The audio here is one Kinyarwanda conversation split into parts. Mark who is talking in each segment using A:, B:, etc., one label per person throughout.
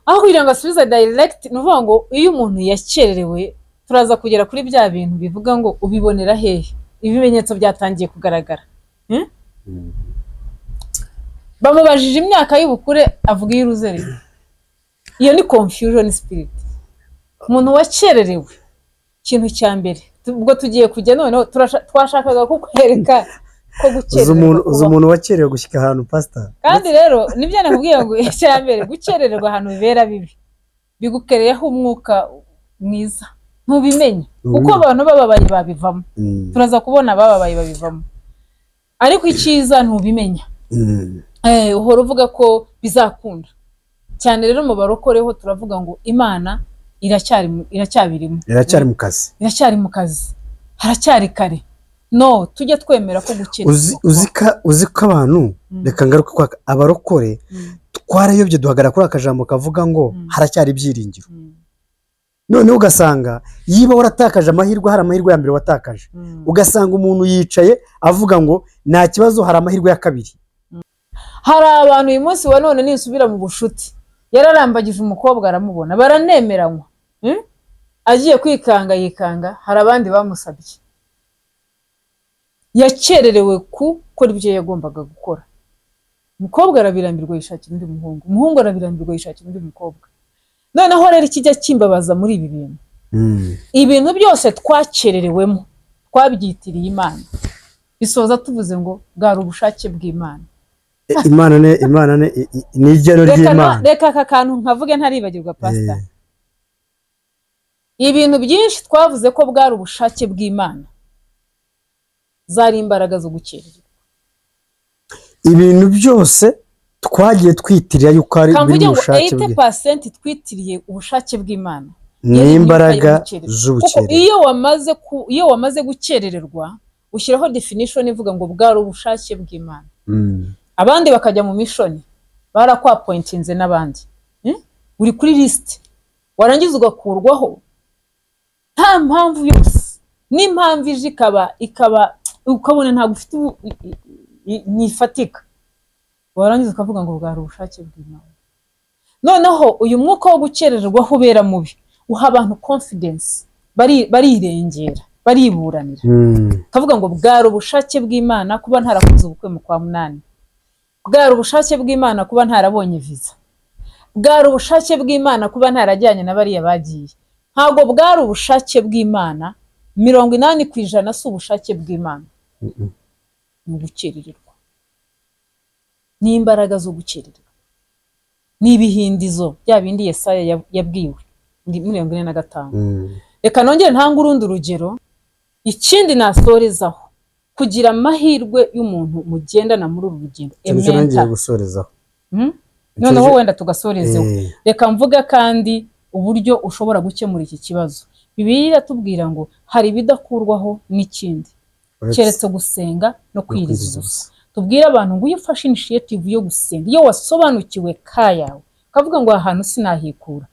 A: Aho kugira ngo asubize direct, ni ukuvuga ngo iyo umuntu yakererewe, turaza kugera kuri bya bintu bivuga ngo ubibonera hehe, ibimenyetso byatangiye kugaragara. Bamubajije imyaka y'ubukure, avuga iy'uruzerero. Iyo ni confusion spirit. Umuntu wakererewe, ikintu cya mbere, ubwo tugiye kujya noneho, twashakaga kukwereka ko
B: Uzi
A: gukererwa
B: umuntu, uzi
A: kubaho.
B: umuntu wakerewe gushyika ahantu, pastor.
A: Kandi rero nibyo nakubwiye ngo icya mbere, gukerererwa ahantu bibera bibi, bigukereyeho umwuka mwiza, ntubimenye kuko
B: Ntubimenya.
A: abantu bababaye babivamo. Turaza kubona abababaye babivamo, ariko icyiza ntubimenya. Uhora uvuga ko bizakunda cyane. Rero mu barokoreho turavuga ngo Imana iracyabirimo.
B: Iracyari mu kazi.
A: Iracyari mu kazi, haracyari kare. No tujye twemera ko gukererwa
B: Uzi ko abantu, reka ngaruke kwa abarokore, twarayobye, duhagarara kuri aka kajambo kavuga ngo haracyari ibyiringiro. Noneho ugasanga yiba waratakaje amahirwe, hari amahirwe ya mbere watakaje, ugasanga umuntu yicaye avuga ngo nta kibazo, hari amahirwe ya kabiri.
A: Hari abantu uyu munsi wa none, nisubira mu bushuti, yararambagije umukobwa aramubona, baranemeranywa. Agiye kwikanga yikanga hari abandi bamusabye. Yakererewe gukora ibyo yagombaga gukora. Umukobwa arabirambirwa, yishakira undi muhungu, umuhungu arabirambirwa, yishakira undi mukobwa. Noneho rero ikijya kimbabaza muri ibi bintu, ibintu byose twakererewemo twabyitiriye Imana, bisoza tuvuze ngo bwari ubushake bw'Imana.
B: Imana ni igeno
A: Reka
B: ry'Imana.
A: Reka aka kantu nkavuge ntaribagirwa, pastor. Ibintu byinshi twavuze ko bwari ubushake bw'Imana zari imbaraga zo gukererwa.
B: Ibintu byose twagiye twitirira yuko ari biri
A: Kamvuge
B: mu
A: ngo
B: bushake bwe
A: 80% twitiriye ubushake bw'Imana
B: ni
A: yari
B: imbaraga
A: imyuka yo gukererwa. Kuko
B: z'ubukererwe.
A: iyo wamaze gukerererwa, ushyiraho definition ivuga ngo bwari ubushake bw'Imana. Abandi bakajya mu mission, barakwapointinze n'abandi. Uri kuri list, warangiza ugakurwaho nta mpamvu yose, n'impamvu ije ikaba ukabona ntabwo ufite ntifatika, warangiza ukavuga ngo bwari ubushake bw'Imana. Noneho uyu mwuka wo gukererwaho ubera mubi, uha abantu confidence, barirengera, bariburanira, kavuga ngo bwari ubushake bw'Imana kuba ntarakoze ubukwe mu kwa munani, bwari ubushake bw'Imana kuba ntarabonye visa, bwari ubushake bw'Imana kuba ntarajyanye na bariya bagiye. Ntabwo bwari ubushake bw'Imana. 80% si ubushake bw'Imana, ni ugukerererwa, ni imbaraga zo gukerererwa, ni ibihindizo bya bindi Yesaya yabwiwe muri 45. Reka nongere ntange urundi rugero. Ikindi nasorezaho, kugira amahirwe y'umuntu mugendana muri uru rugendo.
B: Icyo nicyo ngiye
A: Mentor.
B: gusorezaho.
A: Noneho wenda tugasorezeho. Reka mvuge kandi uburyo ushobora gukemura iki kibazo. Bibiliya iratubwira ngo hari ibidakurwaho n'ikindi keretse gusenga no kwiriza
B: kwiriza
A: ubusa. Tubwire abantu ngo iyo ufashe initiative yo gusenga, iyo wasobanukiwe ka yawe, ukavuga ngo aha hantu sinahikura,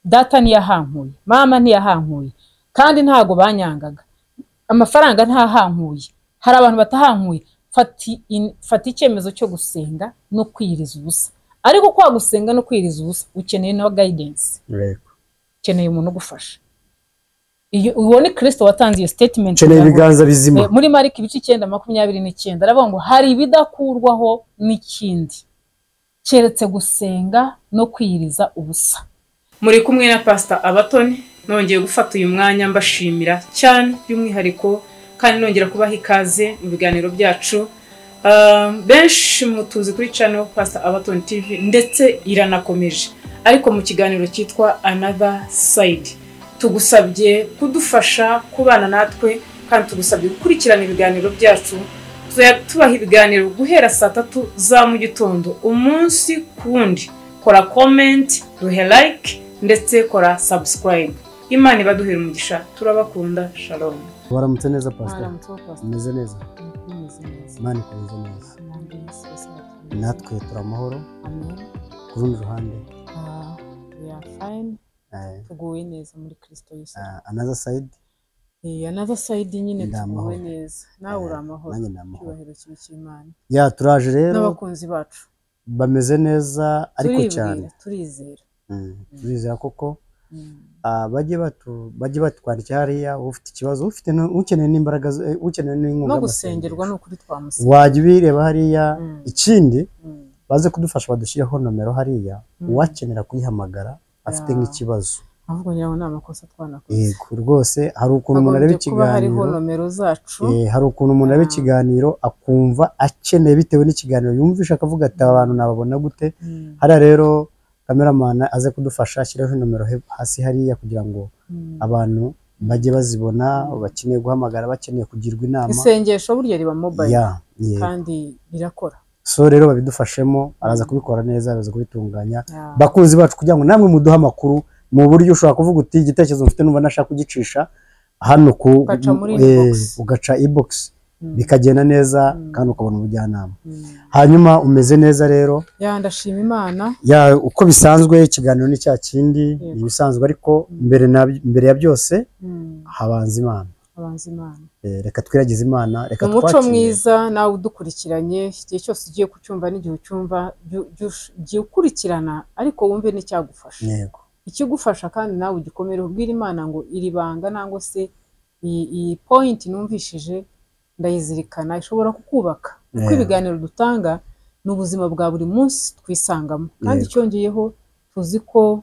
A: data ntiyahankuye, mama ntiyahankuye, kandi ntago banyangaga, amafaranga ntahankuye, hari abantu batahankuye, fata icyemezo cyo gusenga no kwiriza ubusa. Ariko kwa gusenga no kwiriza ubusa, ukeneye na guidance. Ukeneye umuntu ugufasha. Iyo uwo ni Kristo watanze iyo statement.
B: Ukeneye
A: kugira ngo
B: ibiganza bizima.
A: Muri Mariko ibice 9:29 aravuga ngo hari ibidakurwaho n'ikindi keretse gusenga no kwiyiriza ubusa. Muri kumwe na Pastor Abatoni. Nongeye gufata uyu mwanya mbashimira cyane by'umwihariko, kandi nongera kubaha ikaze mu biganiro byacu. Benshi mutuzi kuri channel Pastor Abatoni TV, ndetse iranakomeje, ariko mu kiganiro cyitwa Another Side. Tugusabye kudufasha kubana natwe, kandi tugusabye gukurikirana ibiganiro byacu. Tuzajya tubaha ibiganiro guhera saa 3 za mu gitondo umunsi ku wundi. Kora comment, duhe like, ndetse kora subscribe. Imana ibaduhera umugisha, turabakunda. Shalom.
B: Waramutse neza, pastor. Umeze neza? Imana ikomeze neza. Natwe turi amahoro. Ku rundi ruhande?
A: We are fine. Tuguwe neza muri Kristo Yesu.
B: Another side.
A: Another side nyine.
B: Ndi
A: Tuguwe
B: amahoro.
A: neza. Nawe uri amahoro?
B: Nanjye ndi amahoro.
A: Icyubahiro kibe cy'Imana.
B: Ya, turaje rero.
A: N'abakunzi bacu.
B: Bameze neza ariko
A: Turibwira,
B: cyane.
A: turizera.
B: Turizera koko bajye batwandikira hariya, ufite ikibazo, ufite ukeneye n'imbaraga, ukeneye n'inkunga
A: no gusengerwa, ni ukuri twamusenga,
B: wajya ubireba hariya. Ikindi baze kudufasha badushyireho nomero hariya, uwakenera kuyihamagara afite nk'ikibazo.
A: Ahubwo ngira ngo ni amakosa twanakoze.
B: Yego rwose, hari ukuntu umuntu areba
A: ikiganiro, hariho nomero zacu.
B: Hari ukuntu umuntu areba ikiganiro akumva akeneye, bitewe n'ikiganiro yumvisha akavuga ati aba bantu nababona gute. Hariya rero kameramana aze kudufasha ashyireho nomero hasi hariya kugira ngo abantu bajye bazibona, bakeneye guhamagara, bakeneye kugirwa inama.
A: Isengesho burya riba mobile kandi rirakora.
B: So rero babidufashemo, araza kubikora neza, araza kubitunganya. Bakunzi bacu, kugira ngo namwe muduhe amakuru mu buryo ushobora kuvuga uti igitekerezo mfite numva nashaka kugicisha hano, ugaca inbox bikagenda neza kandi ukabona ubujyanama. Hanyuma umeze neza rero?
A: Ndashima Imana.
B: Uko bisanzwe ikiganiro ni cya kindi, ni ibisanzwe, ariko mbere ya byose habanza Imana. Reka twiragize Imana, reka twakire
A: umuco mwiza. Nawe udukurikiranye igihe cyose ugiye kucyumva n'igihe ucyumva, jya ukurikirana ariko wumve n'icyagufasha.
B: Yego,
A: ikigufasha kandi nawe ugikomere, ubwira Imana ngo iri banga nangwa se iyi point numvishije ndayizirikana, ishobora kukubaka. Kuko ibiganiro dutanga ni ubuzima bwa buri munsi twisangamo, kandi icyongeyeho tuzi ko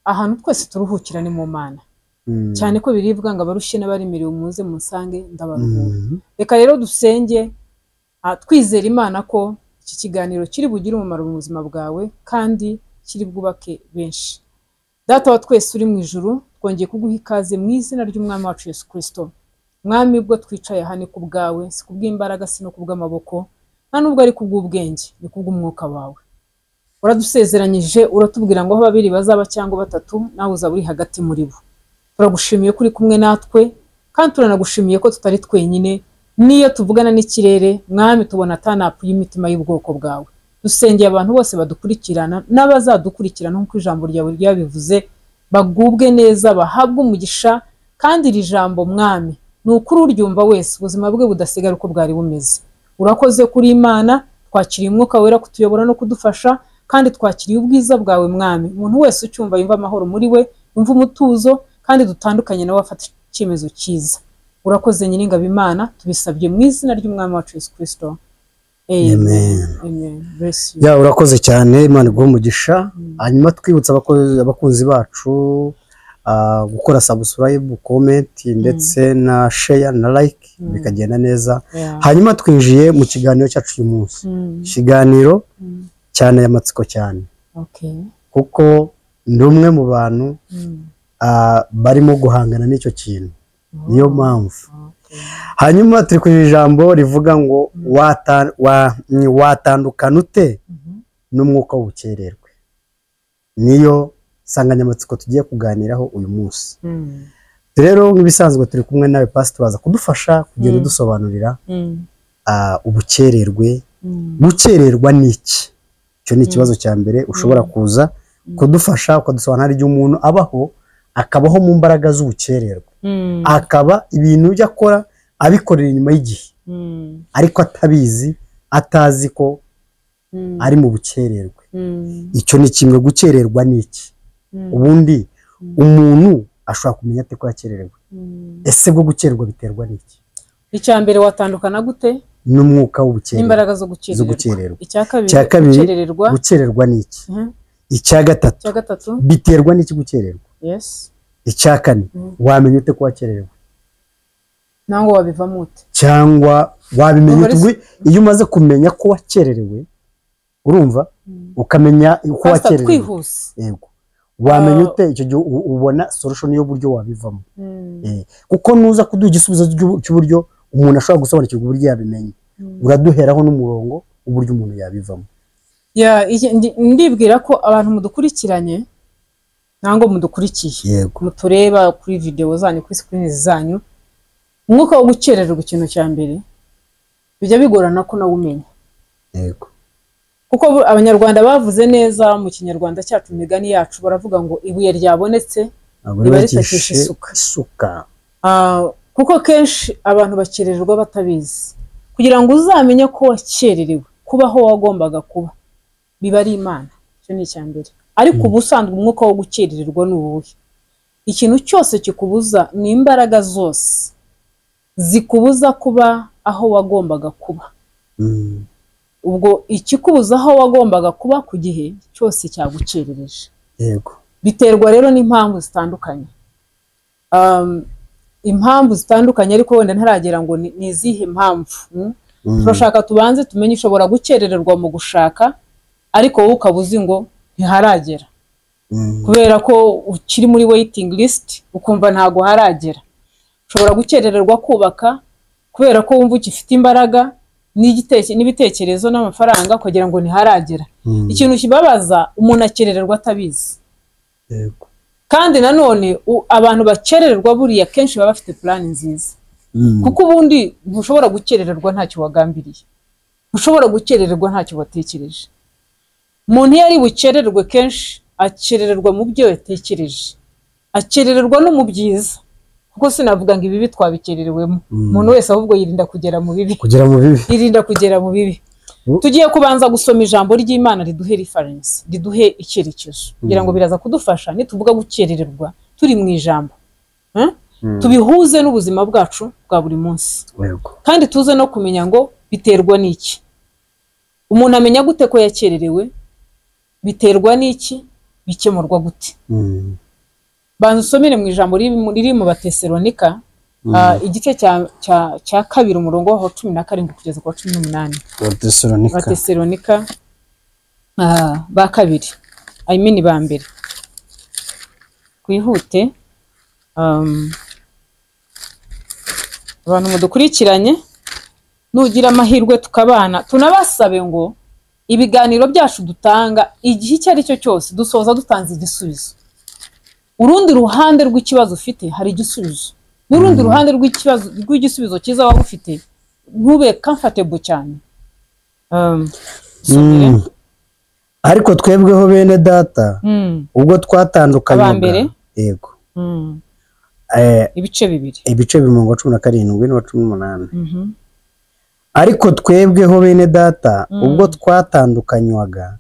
A: ahantu twese turuhukira ni mu Mana, cyane ko biribwa ngo abarushye n'abaremerewe muze munsange ndabaruhura. Reka rero dusenge twizera Imana ko iki kiganiro kiri bugire umumaro mu buzima bwawe kandi kiri bwubake benshi. Data wa twese uri mu ijuru, twongeye kuguha ikaze mu izina ry'Umwami wacu Yesu Kristo. Mwami, ubwo twicaye aha ni ku bwawe, si kubw'imbaraga, si no kubw'amaboko, nta nubwo ari kubw'ubwenge, ni kubw'umwuka wawe. Uradusezeranyije, uratubwira ngo aho babiri bazaba cyangwa batatu, nawe uzaba uri hagati muri bo. Turagushimiye ko uri kumwe natwe, kandi turanagushimiye ko tutari twenyine. Niyo tuvugana n'ikirere, Mwami, tubona tanapu y'imitima y'ubwoko bwawe. Dusengeye abantu bose badukurikirana n'abazadukurikirana nk'uko ijambo ryawe ryabivuze, bagubwe neza, bahabwe umugisha. Kandi iri jambo, Mwami, ni ukuri uryumva wese ubuzima bwe budasigara uko bwari bumeze. Urakoze kuri Imana, twakiriye umwuka wera kutuyobora no kudufasha, kandi twakiriye ubwiza bwawe, Mwami. Umuntu wese ucyumva yumva amahoro muri we, yumva umutuzo, kandi dutandukanye nawe afata icyemezo cyiza. Urakoze Nyiringabo Imana, tubisabye mu izina ry'Umwami wacu Yesu Kristo.
B: Amen. Urakoze cyane, Imana iguhe umugisha. Hanyuma twibutsa abakunzi bacu gukora subscribe, comment ndetse na share na like, bikagenda neza. Hanyuma twinjiye mu kiganiro cyacu uyu munsi, ikiganiro cyane y'amatsiko cyane, kuko ndi umwe mu bantu barimo guhangana n'icyo kintu, niyo mpamvu. Hanyuma turi ku ijambo rivuga ngo watandukana ute n'umwuka w'ubukererwe. Niyo nsanganyamatsiko tugiye kuganiraho uyu munsi. Rero nk'ibisanzwe turi kumwe nawe Pastor, baza kudufasha kugenda udusobanurira ubukererwe. Gukererwa ni iki? Icyo ni ikibazo cya mbere ushobora kuza kudufasha ukadusobanurira. Igihe umuntu abaho akabaho mu mbaraga z'ubukererwe, akaba ibintu byo akora abikorera inyuma y'igihe, ariko atabizi, atazi ko ari mu bukererwe. Icyo ni kimwe. Gukererwa ni iki? Ubundi umuntu ashobora kumenya ate ko yakererewe? Ese bwo gukererwa biterwa n'iki?
A: Icya mbere, watandukana gute
B: n'umwuka w'ubukererwe
A: n'imbaraga zo gukererwa? Icya
B: kabiri, gukererwa ni iki? Icya gatatu, biterwa n'iki gukererwa? Icya kane, wamenya ute ko wakererewe?
A: Nangwa wabivamo ute?
B: Cyangwa wabimenya ute? Iyo umaze kumenya ko wakererewe, urumva ukamenya uko wakererewe, yego, wamenya ute icyo gihe ubona solution y'uburyo wabivamo. Kuko nuza kuduha igisubizo cy'uburyo umuntu ashobora gusobanukirwa uburyo yabimenya, uraduheraho n'umurongo uburyo umuntu yabivamo.
A: Ndibwira ko abantu mudukurikiranye nangwa mudukurikiye, mutureba kuri video zanyu, kuri screen zanyu, umwuka wo gukerererwa ikintu cya mbere bijya bigorana ko nawe umenya.
B: Yego,
A: kuko abanyarwanda bavuze neza mu kinyarwanda cyacu, imigani yacu baravuga ngo ibuye ryabonetse riba ritakisha isuka. Kuko kenshi abantu bakerererwa batabizi. Kugira ngo uzamenye ko wakererewe kubaho wagombaga kuba, biba ari Imana. Icyo ni icya mbere. Ariko ubusanzwe umwuka wo gukerererwa ni uwuhe? Ikintu cyose kikubuza, ni imbaraga zose zikubuza kuba aho wagombaga kuba. Ubwo ikikubuza aho wagombaga kuba ku gihe cyose cyagukerereje.
B: Yego.
A: Biterwa rero n'impamvu zitandukanye, impamvu zitandukanye, ariko wenda ntaragera ngo ni izihe mpamvu. Turashaka tubanze tumenye, ushobora gukerererwa mu gushaka ariko wowe ukaba uzi ngo ntiharagera, kubera ko ukiri muri waiting list, ukumva ntago haragera. Ushobora gukerererwa kubaka kubera ko wumva ugifite imbaraga n'ibitekerezo n'amafaranga, kugira ngo ntiharagera. Ikintu kibabaza, umuntu akerererwa atabizi.
B: Yego.
A: Kandi nanone abantu bakerererwa buriya kenshi baba bafite plan nziza, kuko ubundi ntushobora gukerererwa ntacyo wagambiriye, ntushobora gukerererwa ntacyo watekereje. Umuntu iyo ari bukererwe, kenshi akerererwa mu byo yatekereje, akerererwa no mu byiza, kuko sinavuga ngo ibibi twabikererewemo. Umuntu wese ahubwo yirinda kugera mu bibi.
B: Kugera mu bibi.
A: Yirinda kugera mu bibi. Tugiye kubanza gusoma ijambo ry'Imana riduhe reference, riduhe icyerekezo, kugira ngo biraza kudufasha nituvuga gukerererwa turi mu ijambo, tubihuze n'ubuzima bwacu bwa buri munsi.
B: Yego.
A: Kandi tuze no kumenya ngo biterwa n'iki. Umuntu amenya gute ko yakererewe? Biterwa n'iki? Bikemurwa gute? Banza usomere mu ijambo riri mu Batesalonika, igice cya 2, umurongo wa 17 kugeza ku wa 18.
B: Abatesalonika.
A: Abatesalonika ba kabiri, I mean ba mbere. Twihute, abantu mudukurikiranye, nugira amahirwe tukabana, tunabasabe ngo ibiganiro byacu dutanga igihe icyo ari cyo cyose dusoza dutanze igisubizo. Urundi ruhande rw'ikibazo ufite hari igisubizo, n'urundi ruhande rw'ikibazo rw'igisubizo cyiza waba ufite, ntube comfortable cyane. Somere.
B: Ariko twebweho bene data, ubwo twatandukanywaga.
A: Abambere?
B: Yego.
A: Ibice 2.
B: Ibice 2 umurongo wa 17 n'uwa 18. Ariko twebweho bene data, ubwo twatandukanywaga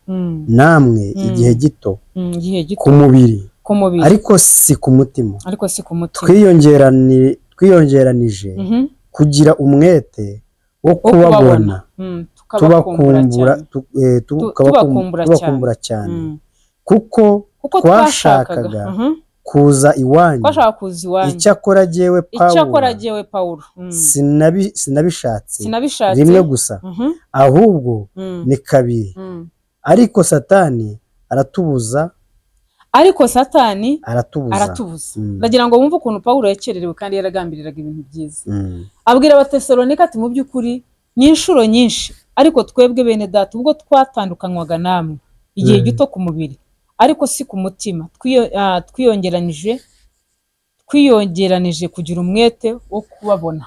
B: namwe igihe gito
A: Igihe gito
B: ku mubiri,
A: ku mubiri,
B: ariko si ku mutima,
A: ariko si ku mutima,
B: twiyongeranije kugira umwete wo
A: wo
B: kubabona,
A: kubabona, tukabakumbura
B: tubakumbura
A: cyane.
B: tubakumbura
A: Tubakumbura cyane.
B: cyane, kuko
A: Kuko
B: twashakaga
A: twashakaga
B: kuza iwanyu.
A: Twashaka kuza iwanyu.
B: Icyakora jyewe
A: Icyakora
B: Pawulo
A: jyewe Pawulo,
B: sinabishatse
A: sinabishatse
B: rimwe gusa, ahubwo ni kabiri, ariko Satani aratubuza.
A: Ariko Satani
B: aratubuza.
A: Aratubuza.
B: Mm.
A: Ndagira ngo wumve ukuntu Pawulo yakererewe kandi yaragambiriraga ibintu byiza. Abwira Abatesalonika ati: mu by'ukuri ni inshuro nyinshi, ariko twebwe bene data, ubwo twatandukanywaga namwe igihe gito ku mubiri ariko si ku mutima, twiyongeranije kugira umwete wo kubabona.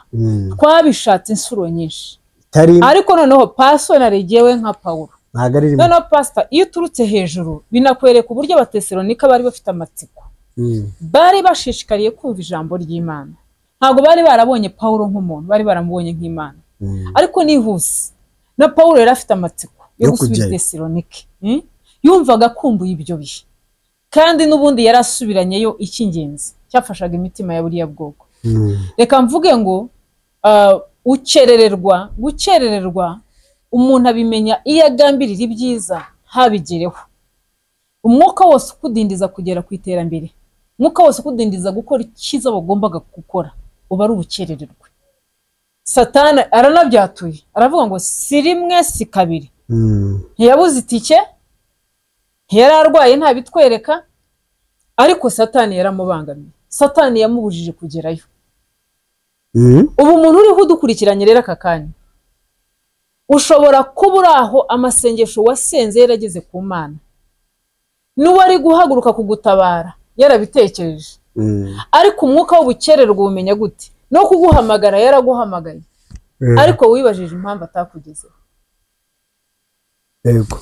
A: Twabishatse inshuro nyinshi.
B: Itari
A: Ariko noneho personally jyewe nka Pawulo,
B: ntabwo ari rimwe.
A: Noneho pastor, iyo uturutse hejuru binakwereka uburyo Abatesalonika bari bafite amatsiko, bari bashishikariye kumva ijambo ry'Imana. Ntabwo bari barabonye Pawulo nk'umuntu, bari baramubonye nk'Imana. Ariko nihuse, na Pawulo yari afite amatsiko yo
B: Yo
A: gusubira i
B: kujyayo.
A: Tesalonike. Yumvaga akumbuye ibyo bihe, kandi n'ubundi yari asubiranyeyo icy'ingenzi cyafashaga imitima ya buriya bwoko. Reka mvuge ngo ukerererwa, gukerererwa umuntu abimenya iyo agambirira ibyiza ntabigereho. Umwuka wose ukudindiza kugera ku iterambere, umwuka wose ukudindiza gukora icyiza wagombaga gukora, uba ari ubukerererwe. Satani aranabyatuye, aravuga ngo si rimwe si kabiri. Ntiyabuze itike, ntiyari arwaye, ntabitwereka, ariko Satani yaramubangamiye, Satani yamubujije kugerayo. Ubu umuntu uriho udukurikiranye rero aka kanya, ushobora kuba uri aho, amasengesho wasenze yarageze ku Mana, n'uwari guhaguruka kugutabara yarabitekereje, ariko umwuka w'ubukererwe umenya gute? No kuguhamagara yaraguhamagaye, ariko wibajije impamvu atakugezeho.
B: Yego.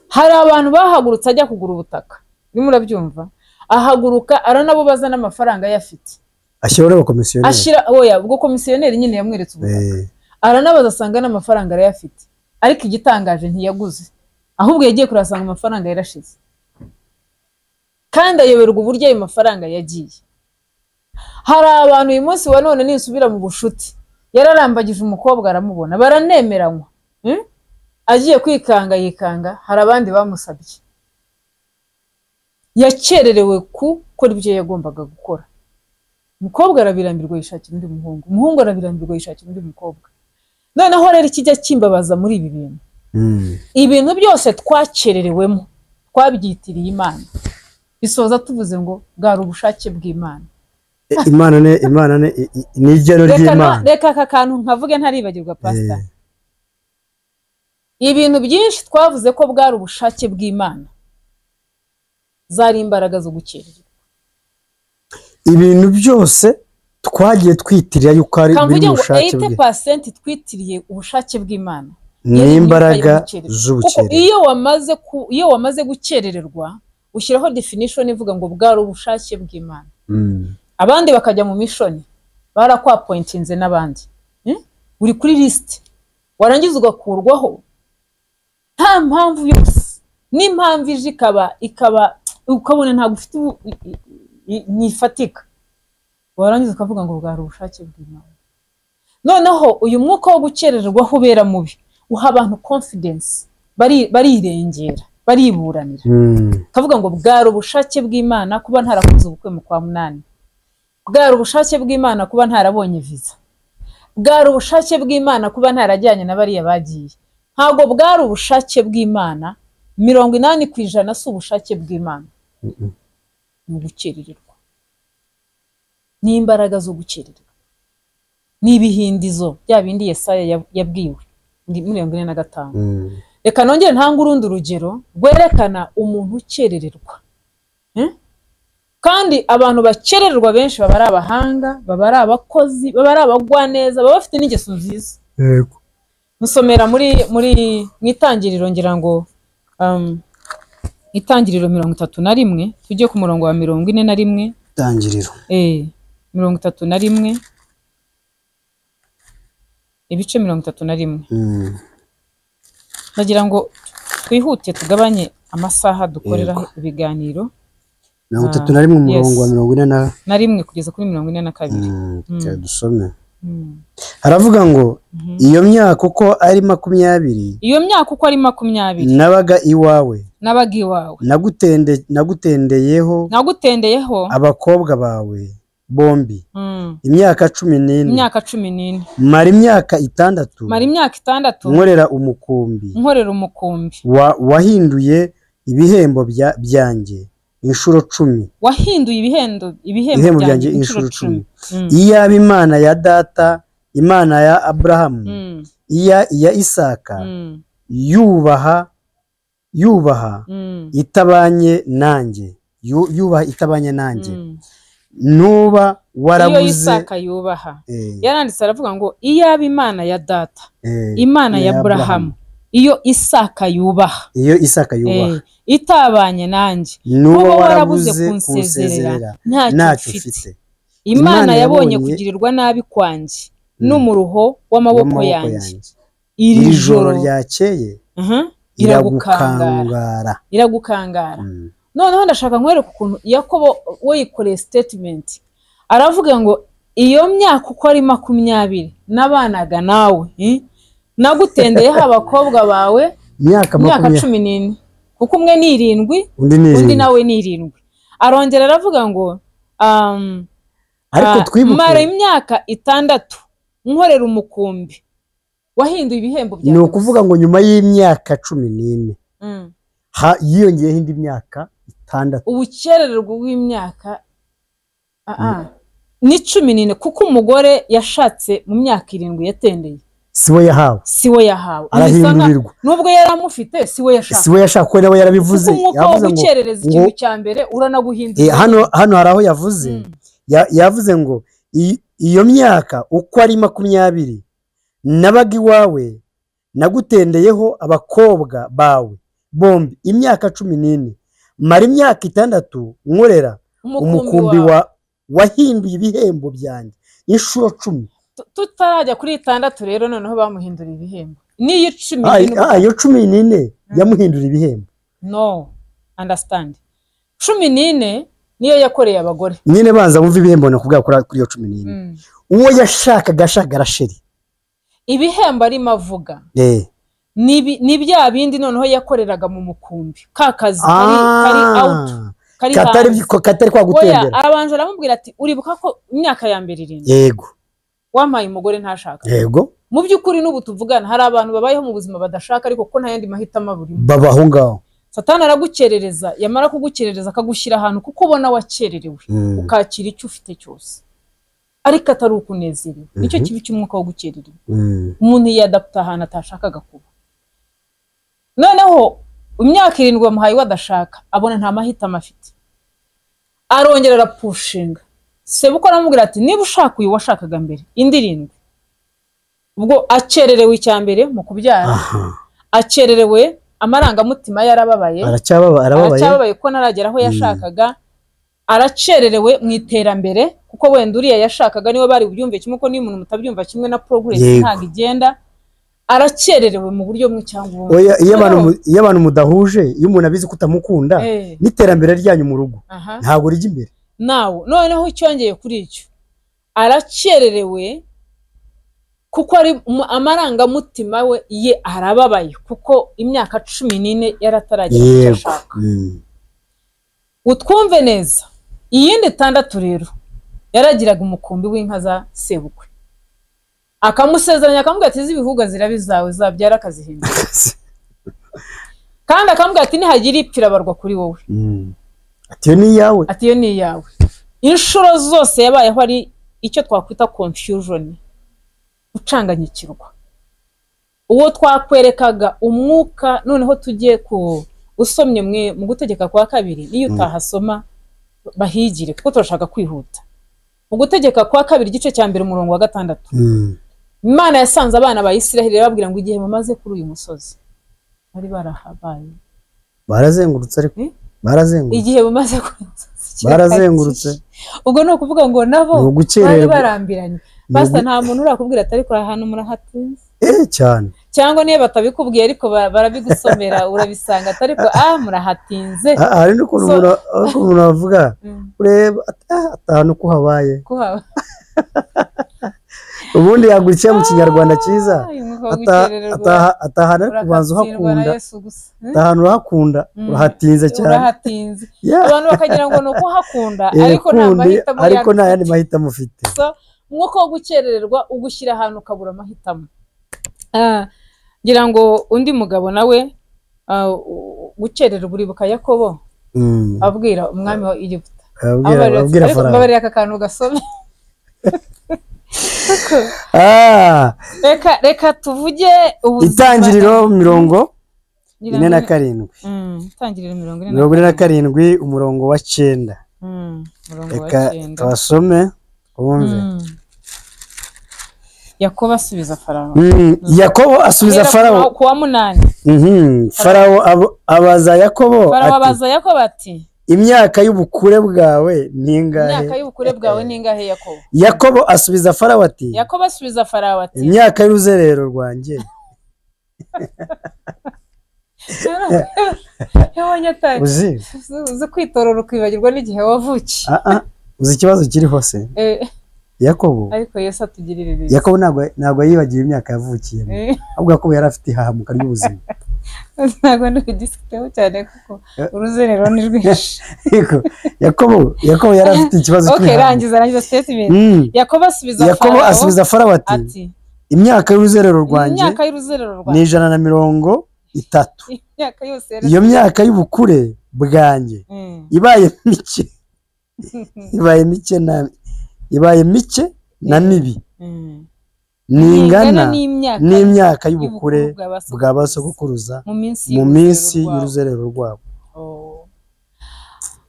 A: Hari abantu bahagurutse ajya kugura ubutaka, urimo urabyumva, ahaguruka aranabubaza n'amafaranga ye afite.
B: Ashyiraho n'abakomisiyoneri.
A: Ashyira, oya, ubwo komisiyoneri nyine yamweretse ubutaka, aranabaza asanga n'amafaranga arayafite, ariko igitangaje ntiyaguze, ahubwo yagiye kurasanga amafaranga yarashize. Kandi ayoberwa uburyo ayo mafaranga yagiye. Hari abantu uyu munsi wa none nisubira mu bushuti, yararambagije umukobwa aramubona, baranemeranywa, agiye kwikanga yikanga hari abandi bamusabye. Yakererewe gukora ibyo yagombaga gukora. Umukobwa arabirambirwa yishakira undi muhungu, umuhungu arabirambirwa yishakira undi mukobwa. Noneho rero ikijya kimbabaza muri ibi bintu, ibintu byose twakererewemo twabyitiriye Imana, bisoza tuvuze ngo bwari ubushake bw'Imana.
B: Imana ne Imana ne ni igeno ry'Imana.
A: Reka aka kantu nkavuge ntaribagirwa pastor. Ibintu byinshi twavuze ko bwari ubushake bw'Imana zari imbaraga zo gukererwa.
B: Ibintu byose twagiye twitirira yuko ari
A: ubushake bwe. 80% twitiriye ubushake bw'Imana
B: ni imbaraga z'ubukererwa.
A: Iyo wamaze gukerererwa ushyiraho definition ivuga ngo bwari ubushake bw'Imana. Abandi bakajya mu mission barakwapointinze n'abandi, uri kuri list, warangiza ugakurwaho nta mpamvu yose, n'impamvu ije ikaba ukabona ntabwo ufite nifatika, warangiza ukavuga ngo bwari ubushake bw'Imana. Noneho uyu mwuka wo gukerererwaho ubera mubi uha abantu confidence, barirengera, bariburanira, kavuga ngo bwari ubushake bw'Imana kuba ntarakoze ubukwe mu kwa 8, bwari ubushake bw'Imana kuba ntarabonye visa, bwari ubushake bw'Imana kuba ntarajyanye na bariya bagiye. Ntabwo bwari ubushake bw'Imana, 80% si ubushake bw'Imana, ni ugukerererwa, ni imbaraga zo gukerererwa, ni ibihindizo bya bindi Yesaya yabwiwe muri 45. Reka nongere ntanga urundi rugero rwerekana umuntu ukerererwa. Kandi abantu bakerererwa benshi baba ari abahanga, baba ari abakozi, baba ari abagwaneza, baba bafite n'ingeso nziza.
B: Yego.
A: Musomera muri mwitangiriro ngira ngo itangiriro 31 tujye ku murongo wa 41.
B: Itangiriro
A: 31 ibice 31. Nagira ngo twihute tugabanye amasaha dukorera ibiganiro.
B: 31 umurongo wa 41
A: kugeza kuri 42.
B: Dusome. Haravuga ngo iyo myaka uko ari 20,
A: iyo myaka uko ari 20
B: nabaga iwawe, nagutendeyeho abakobwa bawe bombi imyaka 14,
A: imyaka 14,
B: mara imyaka 6, nkorera umukumbi, wahinduye ibihembo byanjye inshuro 10,
A: wahinduye ibihembo byanjye inshuro 10.
B: Iyaba Imana ya data, Imana ya Abrahamu, iya Isaka, yubaha itabanye nanjye, yubaha itabanye nanjye, nuba warabuze.
A: Iyo Isaka yubaha, yaranditse aravuga ngo iyaba Imana ya data, Imana ya Abrahamu, iyo Isaka yubaha,
B: iyo Isaka yubaha
A: itabanye nanjye, nuba warabuze kunsezerera ntacyo mfite. Imana yabonye kugirirwa nabi kwanjye n'umuruho w'amaboko yanjye,
B: iri joro ryakeye iragukangara,
A: iragukangara. Noneho ndashaka nkwereka ukuntu Yakobo we yikoreye statement, aravuga ngo iyo myaka uko ari 20 nabanaga nawe, nagutendeyeho abakobwa bawe
B: imyaka
A: 14, kuko umwe ni 7 undi nawe ni 7. Arongera aravuga ngo
B: ariko twibuke
A: mara imyaka 6 nkorera umukumbi wahinduye ibihembo byanjye.
B: Ni ukuvuga ngo nyuma y'imyaka 14 yiyongeyeho indi myaka 6,
A: ubukerererwa bw'imyaka ni 14, kuko umugore yashatse mu myaka 7 yatendeye
B: siwe yahawe,
A: siwe yahawe,
B: arahindurirwa.
A: Nubwo yaramufite siwe yashaka,
B: siwe yashaka, ko nawe yarabivuze.
A: Yavuze ngo gukerereza ikintu cya mbere uranaguhindura.
B: Hano hari aho yavuze, yavuze ngo iyo myaka uko ari 20 nabaga iwawe, nagutendeyeho abakobwa bawe bombi imyaka 14, mara imyaka 6 nkorera umukumbi wahinduye ibihembo byanjye inshuro 10.
A: Tutarajya kuri 6 rero noneho bamuhindura ibihembo. Niyo 14,
B: iyo 14 yamuhindura ibihembo.
A: No, understand. 14 niyo yakoreye abagore.
B: Nyine banza wumve ibihembo nakubwira kuri iyo 14. Uwo yashakaga ashaka Rasheli.
A: Ibihembo arimo avuga. Ni bya bindi noneho yakoreraga mu mukumbi. Ka kazi kari out.
B: Katari kwa gutembera.
A: Arabanza aramubwira ati uribuka ko imyaka ya mbere 7.
B: Yego.
A: Wampaye umugore ntashaka.
B: Yego.
A: Mu by'ukuri n'ubu tuvugana hari abantu babayeho mu buzima badashaka ariko ko nta yandi mahitamo burimo.
B: Babaho ngaho.
A: Satani aragukerereza, yamara kugukerereza akagushyira ahantu kuko ubona wakererewe, ukakira icyo ufite cyose. Ariko atari ukunezerewe. Nicyo kibi cy'umwuka wo gukerererwa. Umuntu yiyadapta ahantu atashakaga kuba. Noneho imyaka 7 bamuhaye wadashaka, abona nta mahitamo afite. Arongera arapushinga. Sebukwe aramubwira ati niba ushaka uyu washakaga mbere, indi 7. Ubwo akererewe icya mbere mu kubyara, akererewe amarangamutima yarababaye, aracyababaye ko ntaragera aho yashakaga, aracererewe mu iterambere kuko wenda uriya yashakaga niwe bari bubyumve kimwe ko niyo umuntu mutabyumva kimwe na progress ntago igenda, aracererewe mu buryo bumwe cyangwa ubundi.
B: Oya, iyo abantu mudahuje, iyo umuntu abizi ko utamukunda, n'iterambere ryanyu mu rugo ntabwo rijya imbere.
A: Nawe noneho icyongeye kuri icyo, aracererewe kuko ari amarangamutima we ye arababaye kuko imyaka 14 yarataragera icyo ashaka. Utwumve neza, iyindi 6 rero yaragiraga umukumbi w'inka za sebukwe, akamusezeranya akamubwira ati izibihuga zirabizawe zabyara akazihindura, kandi akamubwira ati nihagira ipfira barwa kuri wowe.
B: Ati iyo ni iyawe.
A: Ati iyo ni iyawe. Inshuro zose yabayeho ari icyo twakwita confusion, gucanganyikirwa. Uwo twakwerekaga umwuka, noneho tugiye ku usomye mwe mu gutegeka kwa kabiri, niyo utahasoma bahigire kuko turashaka kwihuta. Mu gutegeka kwa kabiri igice cya mbere umurongo wa 6. Imana yasanze abana ba Isiraheli babwira ngo igihe mumaze kuri uyu musozi bari barahabaye.
B: Barazengurutse ariko barazengurutse.
A: Igihe mumaze kuri uyu musozi
B: barazengurutse.
A: Ubwo ni ukuvuga ngo nabo bari barambiranye. Basta nta muntu urakubwira atari kuri ahantu murahatinze.
B: Cyane.
A: Cyangwa niba batabikubwiye ariko barabigusomera urabisanga atari ko murahatinze.
B: Hari n'ukuntu umuntu avuga ureba atanu ko habaye. Ubundi yaguciye mu kinyarwanda cyiza. Atahana ariko kubanza uhakunda. Atahana urahakunda urahatinze cyane.
A: Urahatinze. Abantu bakagira ngo nuko uhakunda ariko nta mahitamo.
B: Ariko nta yandi mahitamo ufite.
A: Umwuka wo gukerererwa ugushyira ahantu ukabura amahitamo. Ngira ngo undi mugabo nawe gukererwa uribuka Yakobo abwira umwami wa Egiputa. Ababwira aka kantu gasome. Reka tuvuge ubuzima.
B: Itangiriro 47.
A: Itangiriro
B: 47 umurongo wa 9. Reka tubasome wumve.
A: Yakobo asubiza Farawo.
B: Yakobo asubiza Farawo
A: kuwa 8.
B: Farawo abaza Yakobo.
A: Farawo abaza Yakobo ati
B: imyaka y'ubukure bwawe ni ingahe?
A: Imyaka y'ubukure bwawe ni ingahe Yakobo?
B: Yakobo asubiza Farawo ati
A: Yakobo asubiza Farawo ati
B: imyaka y'uruzerero rwanjye.
A: Uzi kwitorora ukwibagirwa n'igihe wavukiye.
B: Uzi ikibazo kiri hose. Yakobo
A: ariko Yesu atugirira neza.
B: Yakobo ntabwo yibagiwe imyaka yavukiyemo. Ahubwo Yakobo yari afite ihahamuka ry'ubuzima.
A: Ntabwo ndabidiscuteho cyane kuko uruzerero ni rwinshi.
B: Yakobo yari afite ikibazo
A: cy'ihahamuka. Okay, rangiza statement. Yakobo
B: asubiza Farawo ati imyaka y'uruzerero rwanjye ni 130. Iyo myaka y'ubukure bwanjye ibaye mike. Ibaye mike na mibi ningana n'imyaka y'ubukure bwa basogokuruza mu minsi y'uruzerero rwabo.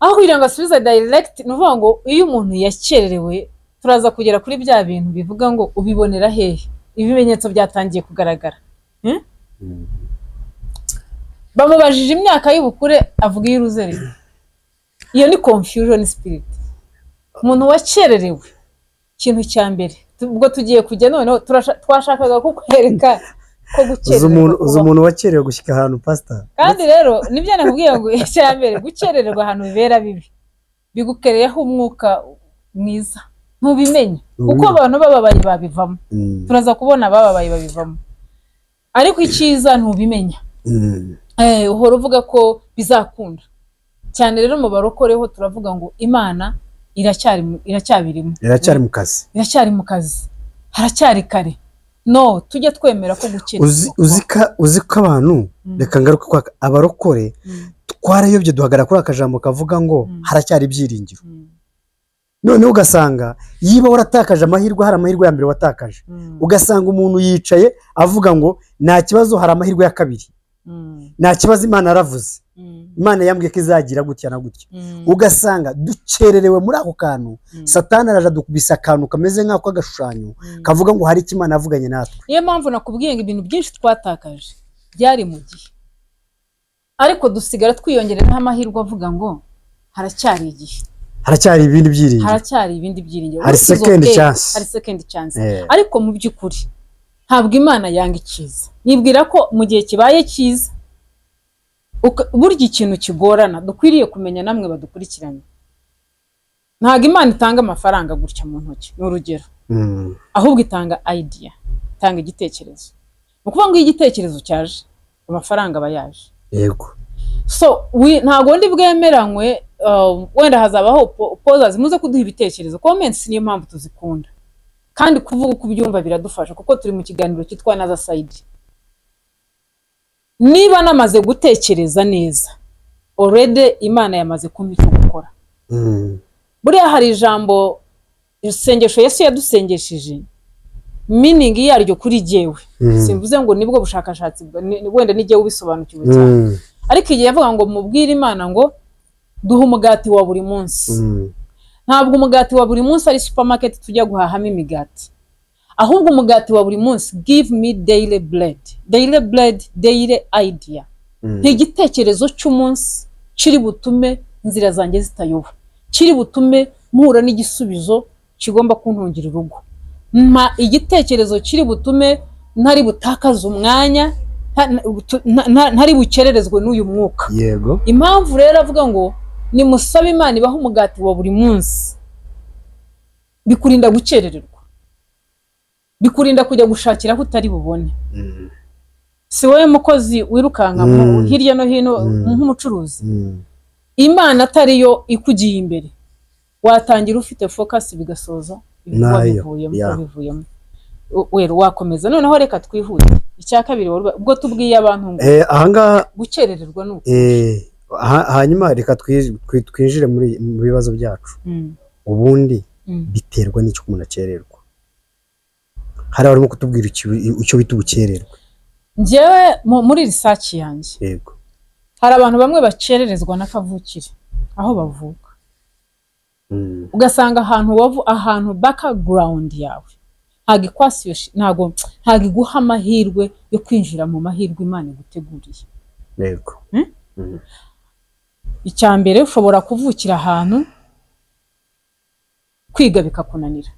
A: Aho kugira ngo asubize direct, ni ukuvuga ngo iyo umuntu yakererewe turaza kugera kuri bya bintu bivuga ngo ubibonera hehe, ibimenyetso byatangiye kugaragara. Bamubajije imyaka y'ubukure avuga iy'uruzerero. Iyo ni confusion spirit. Umuntu wakererewe ikintu cya mbere ubwo tugiye kujya noneho twashakaga kukwereka Ko gukererwa
B: Uzi umuntu wakerewe gushyika ahantu, pastor?
A: Kandi rero nibyo nakubwiye ngo icya mbere, gukerererwa ahantu bibera bibi, bigukereyeho umwuka mwiza, ntubimenye, kuko abantu bababaye babivamo. Turaza kubona abababaye babivamo, ariko icyiza ntubimenya. Uhora uvuga ko bizakunda cyane. Rero mu barokoreho turavuga ngo Imana iracyabirimo.
B: Iracyari mu kazi.
A: Iracyari mu kazi, haracyari kare. No tujye twemera ko gukererwa
B: Uzi ko abantu, reka ngaruke kwa abarokore, twarayobye duhagarara kuri akajambo kavuga ngo haracyari ibyiringiro. Noneho ugasanga yiba waratakaje amahirwe, hari amahirwe ya mbere watakaje, ugasanga umuntu yicaye avuga ngo nta kibazo, hari amahirwe ya kabiri, nta kibazo, Imana yaravuze, Imana yambwiye ko izagira gutya na gutya. Ugasanga dukererewe muri ako kantu. Satani araje adukubisa akantu kameze nk'ako agashushanyo kavuga ngo hari icyo Imana yavuganye natwe.
A: Niyo mpamvu nakubwiye ngo ibintu byinshi twatakaje byari mu gihe, ariko dusigara twiyongereraho amahirwe avuga ngo haracyari igihe,
B: haracyari ibindi byiringiro,
A: haracyari ibindi byiringiro,
B: hari second chance,
A: hari second chance. Ariko mu by'ukuri ntabwo Imana yanga icyiza. Nibwira ko mu gihe kibaye cyiza, burya ikintu kigorana dukwiriye kumenya, namwe badukurikiranye, ntabwo Imana itanga amafaranga gutya mu ntoki, ni urugero, ahubwo itanga idea, itanga igitekerezo. Ni ukuvuga ngo iyo igitekerezo cyaje, amafaranga aba yaje.
B: Yego.
A: So ntabwo ndi bwemeranywe, wenda hazabaho pauses, muze kuduha ibitekerezo, comments, niyo mpamvu tuzikunda. Kandi kuvuga uko ubyumva biradufasha, kuko turi mu kiganiro cyitwa Another Side. Niba namaze gutekereza neza, already Imana yamaze kumpa icyo gukora. Buriya hari ijambo, isengesho Yesu yadusengesheje, meaning yaryo kuri jyewe, simvuze ngo nibwo bushakashatsi wenda nijyewe ubisobanukiwe cyane, ariko igihe yavuga ngo mubwire Imana ngo duhe umugati wa buri munsi, ntabwo umugati wa buri munsi ari supermarket tujya guhahamo imigati, ahubwo umugati wa buri munsi, give me daily bread, daily bread, daily idea, ni igitekerezo cy'umunsi kiri butume inzira zanjye zitayoba, kiri butume mpura n'igisubizo kigomba kuntungira urugo, mpa igitekerezo kiri butume ntari butakaze umwanya, ntari bukererezwe n'uyu mwuka.
B: Yego.
A: Impamvu rero avuga ngo nimusabe Imana ibahe umugati wa buri munsi, bikurinda gukerererwa, bikurinda kujya gushakira aho utari bubone. Si wowe mukozi wirukanka hirya no hino nk'umucuruzi, Imana atariyo ikugiye imbere, watangira ufite focus bigasoza wabivuyemo. Wero wakomeza. Noneho reka twihute icya kabiri, ubwo tubwiye abantu ngo
B: ahangaha
A: gukerererwa nuko
B: hanyuma reka twinjire muri mu bibazo byacu. Ubundi biterwa n'icyo umuntu akererwa. Hari abarimo kutubwira icyo bita ubukererwe.
A: Njyewe muri research yanjye,
B: yego,
A: hari abantu bamwe bakererezwa n'akavukire aho bavuka. Ugasanga ahantu ahantu background yawe ntago iguha amahirwe yo kwinjira mu mahirwe Imana iguteguriye.
B: Yego.
A: Icya mbere, ushobora kuvukira ahantu kwiga bikakunanira,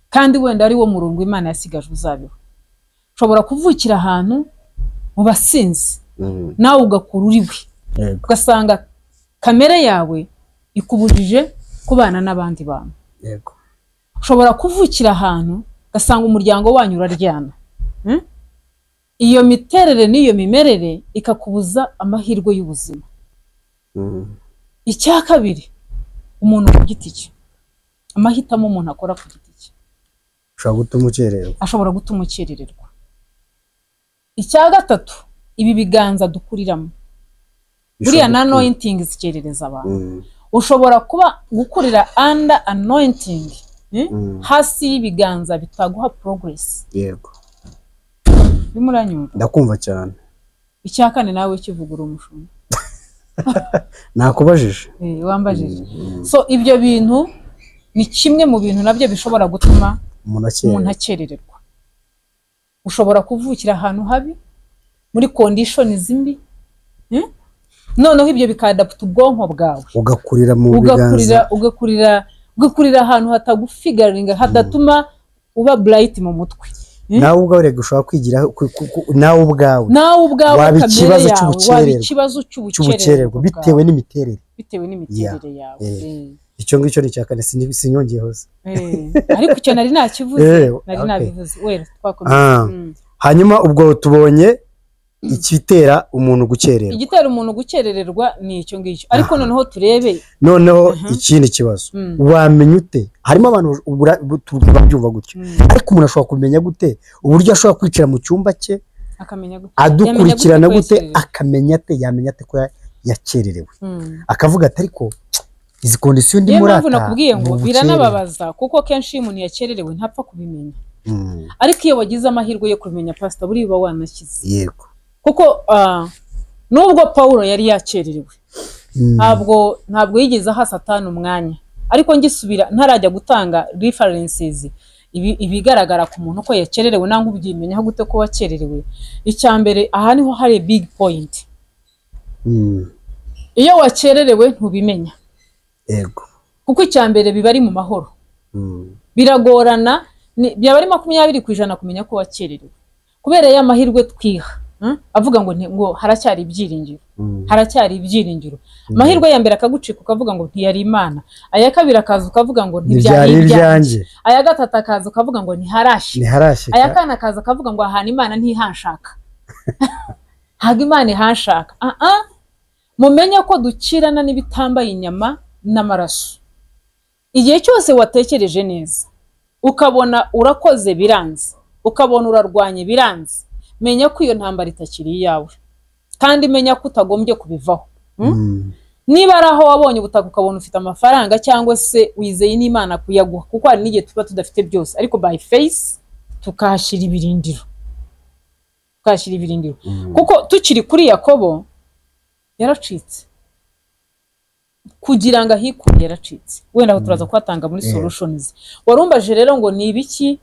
A: kandi wenda ari wo murongo Imana yasigaje uzabeho. Ushobora kuvukira ahantu mu basinzi, nawe ugakura uriwe, ugasanga kamere yawe ikubujije kubana n'abandi bantu.
B: Yego.
A: Ushobora kuvukira ahantu ugasanga umuryango wanyu uraryana. Iyo miterere n'iyo mimerere ikakubuza amahirwe y'ubuzima. Icya kabiri, umuntu ku giti cye, amahitamo umuntu akora ku giti cye ashobora gutuma ukerererwa. Icya gatatu, ibi biganza dukuriramo, buriya na anointing zikerereza abantu. Ushobora kuba gukurira under anointing, hasi y'ibiganza bitaguha progress.
B: Yego.
A: Bimuranyumva?
B: Ndakumva cyane.
A: Icya kane nawe kivugura umushumba.
B: Nakubajije.
A: Wambajije. So ibyo bintu ni kimwe mu bintu nabyo bishobora gutuma umuntu akerererwa. Ushobora kuvukira ahantu habi, muri conditions mbi, noneho ibyo bikadapta ubwonko bwawe,
B: ugakurira mu biganza,
A: ugakurira ahantu hatagufigaringa, hadatuma uba bright mu mutwe.
B: Nawe ubwawe rega ushobora kwigira nawe ubwawe
A: waba
B: ikibazo cy'ubukererwa bitewe n'imiterere
A: yawe.
B: Icyo ngicyo ni icya kane, sinyongeyeho se.
A: Ariko icyo nari nakivuze, nari nabivuze. Wera twakomeza.
B: Hanyuma ubwo tubonye ikitera umuntu gukererwa.
A: Igitera umuntu gukerererwa ni icyo ngicyo. Ariko noneho turebe
B: noneho ikindi kibazo. Wamenya ute? Harimo abantu babyumva gutyo. Ariko umuntu ashobora kumenya gute uburyo ashobora kwicara mu cyumba cye
A: akamenya gute,
B: adukurikirana gute, akamenya ate, yamenya ate ko yakererewe. Akavuga ati ariko izi condition ndi muri ata.
A: Nakubwiye ngo biranababaza kuko kenshi iyo umuntu yakererewe ntapfa kubimenya. Ariko iyo wagize amahirwe yo kubimenya pastor buri uba wanakize.
B: Yego.
A: Kuko nubwo Paulo yari yakererewe ntabwo yigeze aha Satani umwanya. Ariko ngisubira ntarajya gutanga references ibigaragara ku muntu ko yakererewe nangwa ubyimenyaho gute ko wakererewe. Icya mbere aha niho hari big point. Iyo wakererewe ntubimenya.
B: Yego.
A: Kuko icya mbere biba ari mu mahoro. Biragorana, byaba ari 20% kumenya ko wakererewe. Kubera ya mahirwe twiha. Avuga ngo ngo haracyari ibyiringiro. Haracyari ibyiringiro. Amahirwe ya mbere akagucika ukavuga ngo ntiyari Imana. Aya kabiri akaza ukavuga ngo ntibyari ibyanjye. Aya gatatu akaza ukavuga ngo ntiharashika. Aya kane akaza akavuga ngo ahantu Imana ntihanshaka. Haga Imana ihanshaka. Mumenye ko dukirana n'ibitambaye inyama n'amaraso. Igihe cyose watekereje neza, ukabona urakoze biranze, ukabona urarwanye biranze, menya ko iyo ntambara itakiri iyawe, kandi menya ko utagombye kubivaho. Niba ari aho wabonye ubutaka ukabona ufite amafaranga cyangwa se wizeye n'Imana kuyaguha, kuko hari n'igihe tuba tudafite byose, ariko by face tukahashyira ibirindiro. Tukahashyira ibirindiro. Kuko tukiri kuri Yakobo yaracitse. Kugira ngo ahikure yaracitse. Wenda aho turaza kuhatanga muri solutions. Warumbaje rero ngo ni ibiki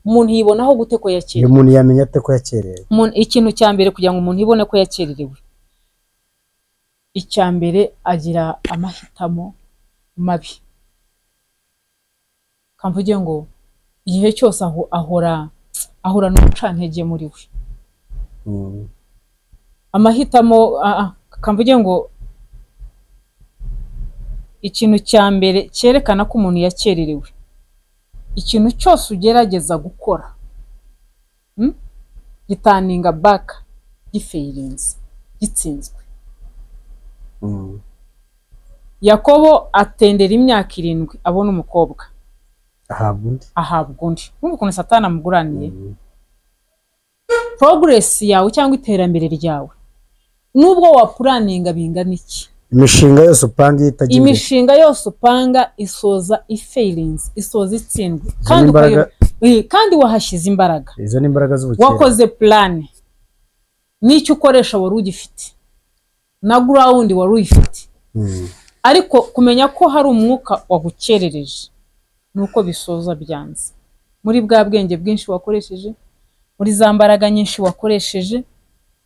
A: umuntu yibonaho gute ko yakererewe?
B: Umuntu yamenya ate ko yakererewe?
A: Ikintu cya mbere kugira ngo umuntu yibone ko yakererewe, icya mbere agira amahitamo mabi. Kamvuge ngo igihe cyose aho ahora n'ubucantege muri we. Amahitamo, kamvuge ngo ikintu cya mbere cyerekana ko umuntu yakererewe, ikintu cyose ugerageza gukora gitaninga back, gifailinze, gitsinzwe. Yakobo atendera imyaka 7 abona umukobwa, ahabwa undi. Nk'uko ukuntu Satani amuguraniye. Progress yawe cyangwa iterambere ryawe, nubwo wapuraninga bingana iki,
B: imishinga yose upanga itagira,
A: imishinga yose upanga isoza ifailinze, isoza itsindwe, kandi wahashyize imbaraga.
B: Izo ni imbaraga z'ubukene.
A: Wakoze plan, n'icyo ukoresha wari ugifite, na ground wari uyifite. Ariko kumenya ko hari umwuka wagukerereje nuko bisoza byanze. Muri bwa bwenge bwinshi wakoresheje, muri za mbaraga nyinshi wakoresheje,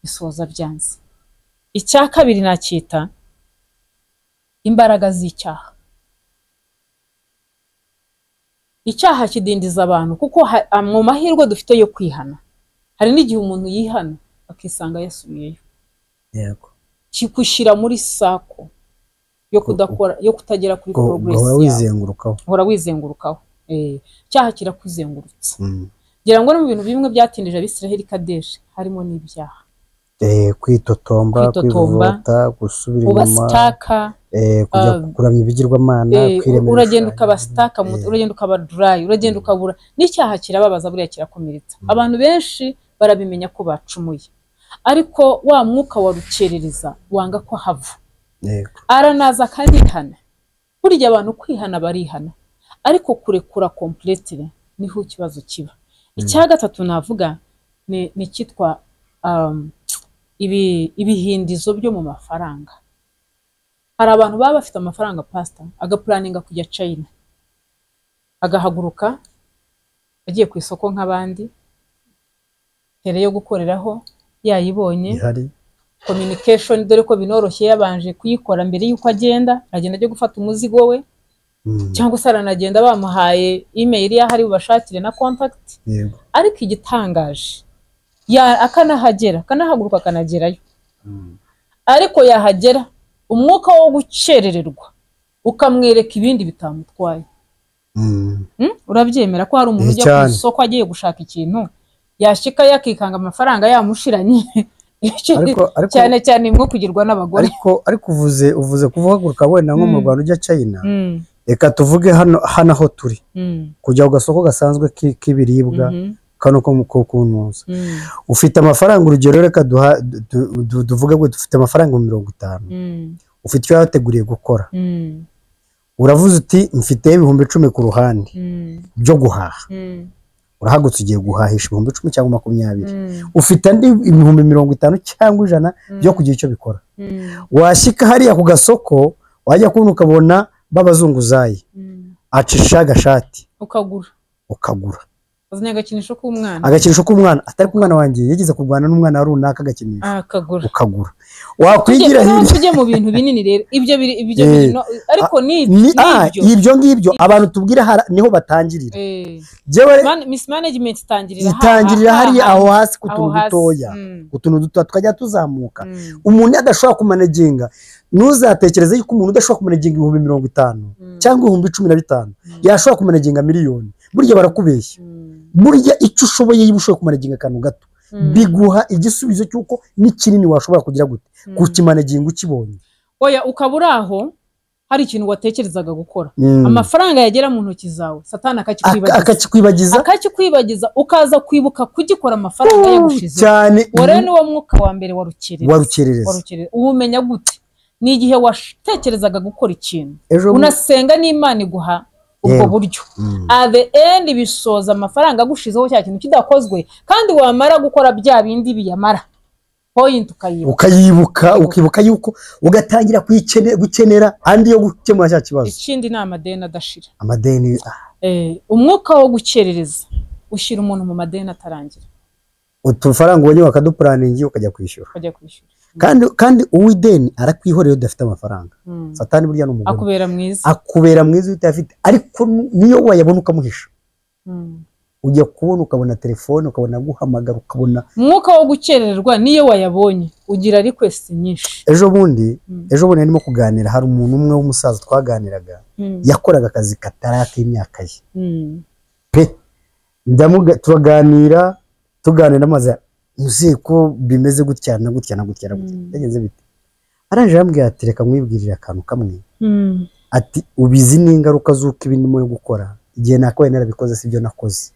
A: bisoza byanze. Icya kabiri nacyita imbaraga z'icyaha. Icyaha kidindiza abantu kuko mu mahirwe dufite yo kwihana, hari n'igihe umuntu yihana akisanga yasubiyeyo.
B: Yego.
A: Kikushyira muri sako yo kudakora, yo kutagera kuri progress. Uhora wizengurukaho. Icyaha kirakuzengurutsa. Ngira ngo no mu bintu bimwe byatindije Abisiraheli Kadeshi harimo n'ibyaha.
B: Kwitotomba, kwivovota, gusubira inyuma, kujya kuramya ibigirwamana, kwiremera.
A: Uragenda ukaba stuck, uragenda ukaba dry, uragenda ukabura. N'icyaha kirababaza buriya kirakomeretsa. Abantu benshi barabimenya ko bacumuye, ariko wa mwuka warukerereza wanga ko hava. Aranaza akandihana. Burya abantu kwihana barihana, ariko kurekura completely niho ikibazo kiba. Icya gatatu navuga ni icyitwa ibihindizo byo mu mafaranga. Hari abantu baba bafite amafaranga pastor agapulaninga kujya China, agahaguruka agiye ku isoko nk'abandi, tere yo gukoreraho yayibonye, communication dore ko binoroshye yabanje kuyikora mbere yuko agenda, agenda ajya gufata umuzigo we, Cyangwa se aranagenda bamuhaye email y'aho ari bubashakire na contact. Ariko igitangaje, akanahagera, akanahaguruka, akanagerayo. Ariko yahagera umwuka wo gukerererwa ukamwereka ibindi bitamutwaye. Urabyemera ko hari umuntu ujya ku isoko agiye gushaka ikintu, yashika yakikanga amafaranga yamushiranye? Cyane cyane imwe kugirwa n'abagore.
B: Ariko uvuze kuvuhaguruka wenda nko mu Rwanda ujya China. Reka tuvuge hano aho turi. Kujya ku gasoko gasanzwe k'ibiribwa kano ko kunuza. Ufite amafaranga, urugero reka duvuge ngo dufite amafaranga 50. Ufite icyo wateguriye gukora. Uravuze uti mfite 10,000 ku ruhande byo guhaha. Urahagutse ugiye guhahisha 10,000 cyangwa 20. Ufite andi 50,000 cyangwa 100 byo kugira icyo bikora. Washyika hariya ku gasoko, wajya kubona ukabona babazunguzayi acisha agashati ukagura.
A: Azanye agakinisho k'umwana.
B: Agakinisho k'umwana, atari k'umwana wanjye, yigeze kurwana n'umwana runaka agakinisho. Ukagura. Wakwigira
A: hirya tujye mu bintu binini rero, ibyo biri ibyo bintu ariko ni
B: ibyo ngibyo abantu tubwira niho batangirira.
A: Jewe mismanagement itangirira
B: hariya aho hasi ku tuntu dutoya. Utuntu duto tukajya tuzamuka. Umuntu adashobora kumanaginga, ntuzatekereze yuko umuntu udashobora kumanaginga 50,000 cyangwa 15,000 yashobora kumanaginga miliyoni. Burya barakubeshya. Burya icyo ushoboye yiba ushoboye kumanaginga akantu gato, biguha igisubizo cy'uko n'ikinini washobora kugira gute kukimanaginga ukibonye.
A: Oya, ukaba uri aho hari ikintu watekerezaga gukora, amafaranga yagera mu ntoki zawe Satani akakikwibagiza, ukaza kwibuka kugikora amafaranga yagushize
B: cyane.
A: Wore niwo mwuka wa mbere warukerereza. Ubumenya gute? Ni igihe watekerezaga gukora ikintu unasenga n'Imana iguha ubwo buryo. At the end bisoza amafaranga agushizeho cya kintu kidakozwe, kandi wamara gukora bya bindi biyamara point
B: ukayibuka ukibuka yuko ugatangira gukenera andi yo gukemura cya kibazo.
A: Ikindi ni amadeni adashira.
B: Amadeni
A: umwuka wo gukerereza ushyira umuntu mu madeni atarangira.
B: Utufaranga ubonye bakadupuraningi ukajya kwishyura. Kandi uw'ideni arakwihorera udafite amafaranga. Satani burya n'umugome. Akubera mwiza utayafite, ariko niyo wayabona ukamuhisha. Ujya kubona ukabona telefone, ukabona guhamagara, ukabona
A: umwuka wo gukerererwa. Niyo wayabonye ugira request nyinshi.
B: Ejo bundi narimo kuganira, hari umuntu umwe w'umusaza twaganiraga, yakoraga akazi katari ak'imyaka ye. Pe turaganira maze muzi ko bimeze gutya na gutya na gutya na gutya. Yagenze bite? Aranje arambwira ati reka nkwibwirire akantu kamwe. Ati ubizi n'ingaruka z'uko ibi ndimo gukora, igihe nakabaye narabikoze sibyo nakoze.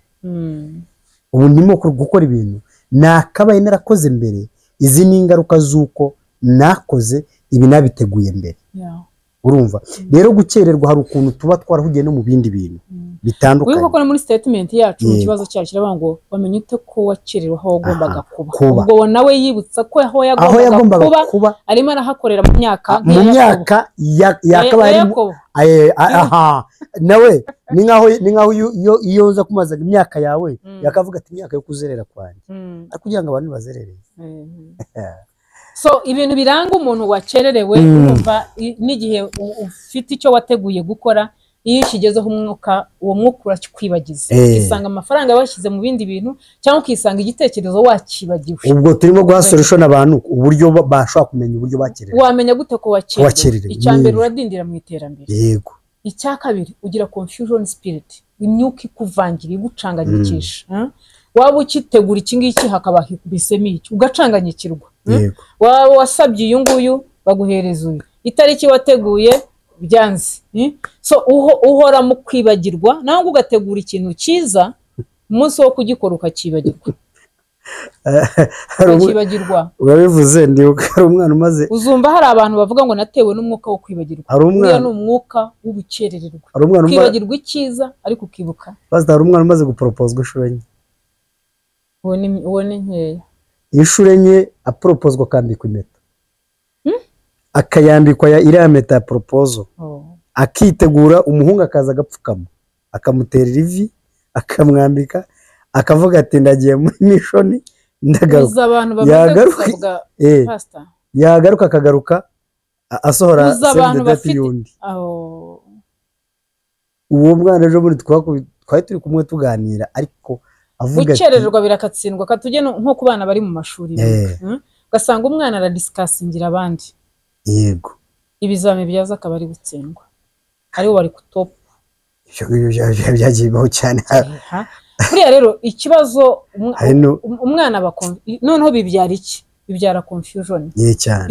B: Ubu ndimo gukora ibintu nakabaye narakoze mbere, izi ni ingaruka z'uko nakoze ibi nabiteguye mbere. Urumva rero gukererwa hari ukuntu tuba twarahugiye no mu bindi bintu bitandukanye.
A: Wibuka ko muri statement yacu mu kibazo cyacu kiravuga ngo wamenye ute ko wakererewe aho wagombaga kuba. Ubwo nawe yibutsa ko aho yagombaga kuba arimo arahakorera mu myaka
B: yakabaye aha nawe ni nkaho iyo uza kumaza imyaka yawe yakavuga ati imyaka yo kuzerera kwanjye, ariko kugira ngo abantu bazerere.
A: So ibintu biranga umuntu wakererewe, urumva n'igihe ufite icyo wateguye gukora, iyo ukigezeho umwuka, uwo mwuka urakikwibagiza, ukisanga amafaranga washyize mu bindi bintu, cyangwa ukisanga igitekerezo wakibagiwe.
B: Ubwo turimo guha solution abantu uburyo bashobora kumenya uburyo bakererewe.
A: Wamenya gute ko wakererewe? Icya mbere uradindira mu iterambere.
B: Yego.
A: Icya kabiri ugira confusion spirit, imyuka ikuvangira igucanganyikisha. Waba ukitegura iki ngiki hakaba hikubisemo iki, ugacanganyikirwa. Waba wasabye uyu nguyu baguhereza uyu, itariki wateguye byanze. So uhora mu kwibagirwa, nawe ugategura ikintu cyiza, umunsi wo kugikora ukakibagirwa.
B: Urabivuze ndibuka hari umwana umaze,
A: uzumva hari abantu bavuga ngo natewe n'umwuka wo kwibagirwa. Uriya ni umwuka w'ubukerererwa, kwibagirwa icyiza ariko ukibuka.
B: Pastor, hari umwana umaze guproposwa inshuro enye.
A: Uwo ni nkeya.
B: Inshuro enye aproposwa akambikwa impeta, akayambikwa ya iriya mpeta ya proposal, akitegura, umuhungu akaza agapfukama akamuterera ivi akamwambika, akavuga ati ndagiye muri mission ndagaruka. Yagaruka akagaruka asohora save the date y'undi. Uwo mwana ejo bundi twari turi kumwe tuganira, ariko avuga ati
A: Gukerererwa birakatsindwa. Katujye nko ku bana bari mu mashuri, ugasanga umwana aradiscussingira abandi. Ibizami byaza akaba ari gutsindwa, aribo bari ku top.
B: Ibyo ngibyo byagiye bibaho cyane.
A: Eha. Buriya rero ikibazo
B: Hari no
A: umwana aba noneho bibyara iki? Bibyara confusion.
B: Ye cyane.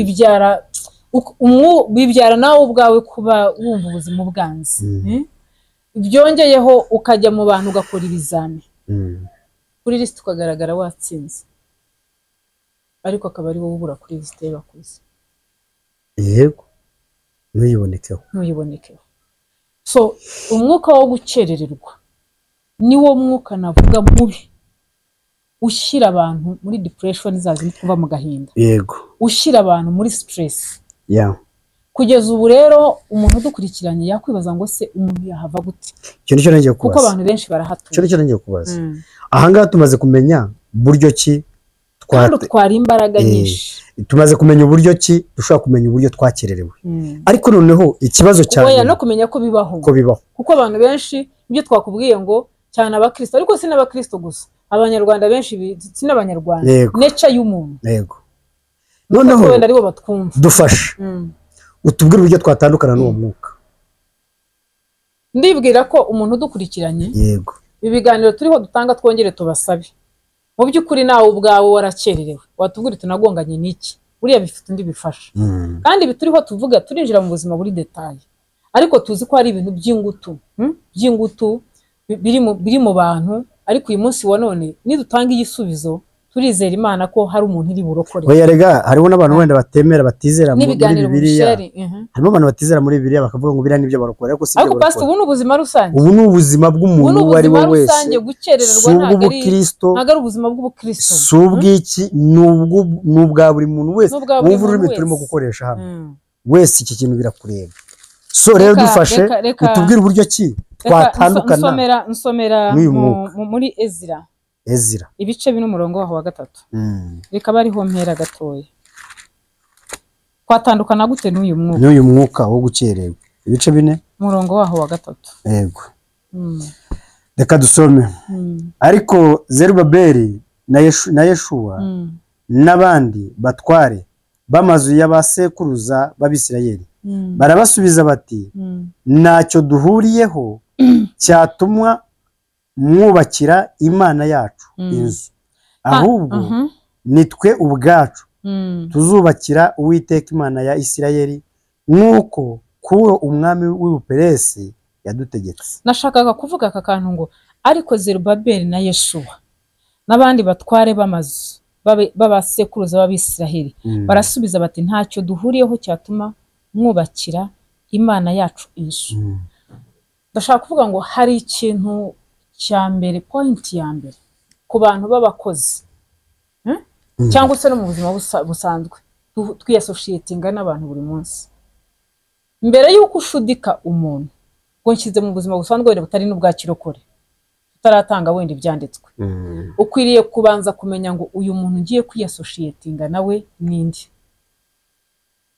A: Bibyara nawe ubwawe kuba wumva ubuzima bwanze. Byongeyeho ukajya mu bantu ugakora ibizami, kuri lisiti ukagaragara watsinze, ariko akaba ari wowe ubura kuri lisite y'abakozi.
B: Yego, ntuyibonekeho.
A: Ntuyibonekeho. So umwuka wo gukerererwa niwo mwuka navuga mubi ushyira abantu muri depression, za zindi twumva mu gahinda, ushyira abantu muri stress. Kugeza ubu rero umuntu udukurikiranye yakwibaza ngo: se umuntu yahava gute?
B: Icyo nicyo ngiye
A: Kuko
B: kubaza.
A: abantu benshi
B: Icyo
A: barahatuye.
B: nicyo ngiye kubaza. Ahangaha tumaze kumenya buryo ki
A: Kandi utwara imbaraga nyinshi.
B: Tumaze kumenya uburyo ki dushobora kumenya uburyo twakererewe, ariko noneho ikibazo cya
A: Oya,
B: nyuma
A: no kumenya ko bibaho.
B: Ko bibaho.
A: Kuko abantu benshi, ibyo twakubwiye ngo cyane abakristo, ariko si n'abakristo gusa, abanyarwanda benshi si n'abanyarwanda, nature y'umuntu. Nuko
B: Noneho
A: wenda aribo batwumva.
B: dufashe, utubwire uburyo twatandukana n'uwo mwuka.
A: Ndibwira ko umuntu udukurikiranye, ibi biganiro turiho dutanga, twongere tubasabe, mu by'ukuri nawe ubwawe warakererewe, watubwira uti: nagonganye n'iki? Buriya bifite undi bifasha. Kandi ibi turiho tuvuga, turinjira mu buzima buri détaillé, ariko tuzi ko hari ibintu by'ingutu, by'ingutu biri mu bantu. Ariko uyu munsi wa none nidutanga igisubizo, turizera Imana ko hari umuntu iri burokore.
B: Oya rega, hariho n'abantu wenda batemera, batizera muri
A: N'ibiganiro mu
B: Bibiliya.
A: bisheri.
B: Harimo abantu batizera muri Bibiliya, bakavuga ngo biriya nibyo barokora, ariko si ibyo
A: Ariko pastor,
B: barokora.
A: ubu ni ubuzima rusange.
B: Ubu ni ubuzima
A: Ubu
B: bw'umuntu
A: ni
B: uwo ari we
A: ubuzima
B: wese,
A: rusange. Gukerererwa
B: si
A: ntabwo ari
B: ubw'ubukristo,
A: ntabwo ari ubuzima bw'ubukristo.
B: Si ubw'iki, ni ubwa buri muntu wese.
A: Ni ubwa buri
B: Wumva ururimi
A: muntu
B: turimo
A: wese.
B: gukoresha hano, wese iki kintu birakureba. So rero dufashe, utubwire uburyo ki
A: Reka
B: twatandukana
A: nsomera
B: n'uyu mwuka.
A: muri Ezira.
B: Ezira.
A: Ibice bine, umurongo waho wa 3. Reka bariho mpera gatoya. Twatandukana gute n'uyu mwuka?
B: N'uyu mwuka wo gukererwa, ibice 4,
A: Umurongo waho wa 3.
B: Yego, reka dusome. Ariko Zerubabeli na Yeshuwa n'abandi batware b'amazu y'abasekuruza b'Abisirayeli barabasubiza bati: ntacyo duhuriyeho cyatumwa mwubakira Imana yacu inzu, ahubwo ni twe ubwacu tuzubakira Uwiteka Imana ya Isirayeli, nk'uko Kuro umwami w'Ubuperesi yadutegetse.
A: Nashakaga kuvuga aka kantu ngo: ariko Zerubabeli na Yeshuwa n'abandi batware b'amazu b'abasekuruza b'Abisiraheli barasubiza bati: ntacyo duhuriyeho cyatuma mwubakira Imana yacu inzu. Ndashaka kuvuga ngo hari ikintu cya mbere, point ya mbere ku bantu b'abakozi, Cyangwa se no mu buzima busanzwe twiyasoshiyetinga n'abantu buri munsi. Mbere y'uko ushudika umuntu ngo nshyize mu buzima busanzwe, wenda butari n'ubwa kirokore, tutaratanga wenda ibyanditswe, ukwiriye kubanza kumenya ngo uyu muntu ngiye kwiyasoshiyetinga nawe ninde?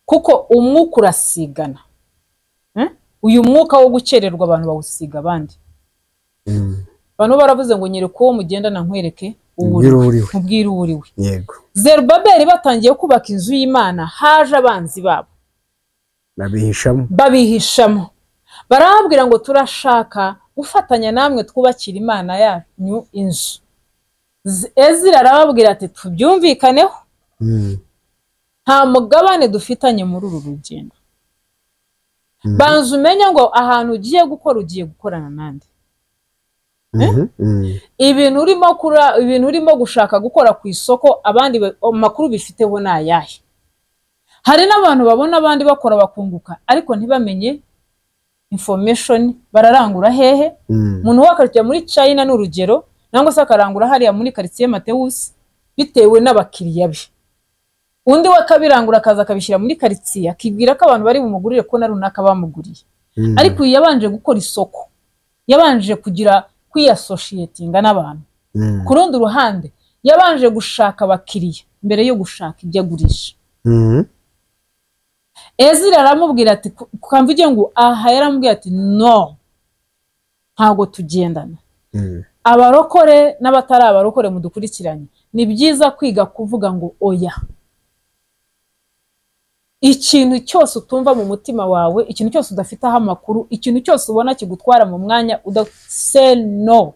A: Kuko umwuka urasigana. Uyu mwuka wo gukererwa abantu bawusiga abandi. Abantu baravuze ngo: nyereka uwo mugendana nkwereke uwo
B: Ubwire
A: uriwe.
B: Uwo uriwe.
A: Nkubwire uwo uriwe. Zerubabeli batangiye kubaka inzu y'Imana, haje abanzi babo.
B: Babihishamo.
A: Babihishamo, barababwira ngo: turashaka gufatanya namwe twubakira Imana yanyu inzu. Ezira arababwira ati: tubyumvikaneho, nta mugabane dufitanye muri uru rugendo. Banza umenye ngo ahantu ugiye gukora, ugiye gukorana nande? Ibintu urimo gushaka gukora ku isoko, abandi amakuru bifiteho ni ayahe? Hari n'abantu babona abandi bakora bakunguka, ariko ntibamenye information, bararangura hehe? Umuntu we akajya muri China ni urugero, nangwa se akarangura hariya muri quartier Mateus bitewe n'abakiriya be, undi we akabirangura akaza akabishyira muri quartier, akibwira ko abantu bari bumugurire ko na runaka bamuguriye. Ariko uyu yabanje gukora isoko, yabanje kugira kwiyasoshiyetinga n'abantu. Ku rundi ruhande yabanje gushaka abakiriya mbere yo gushaka ibyo agurisha. Ezira aramubwira ati, kamvuge ngo aha, yaramubwiye ati: no. Ntabwo tugendana. Abarokore n'abatari abarokore mudukurikiranye, ni byiza kwiga kuvuga ngo oya. Ikintu cyose utumva mu mutima wawe, ikintu cyose udafiteho amakuru, ikintu cyose ubona kigutwara mu mwanya, say no.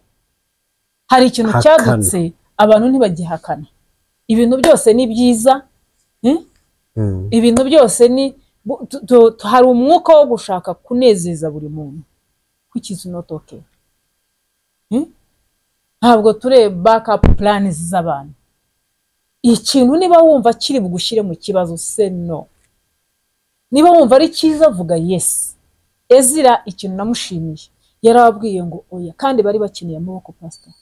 A: Hari ikintu cyadutse abantu ntibagihakana. Ibintu byose ni byiza, ibintu byose ni hari umwuka wo gushaka kunezeza buri muntu, which is not okay. Ntabwo ture backup plans z'abantu. Ikintu niba wumva kiri bugushyire mu kibazo, say no. Niba wumva ari cyiza, vuga yes. Ezira ikintu namushimiye, yarababwiye ngo oya, kandi bari bakeneye amaboko, pastor.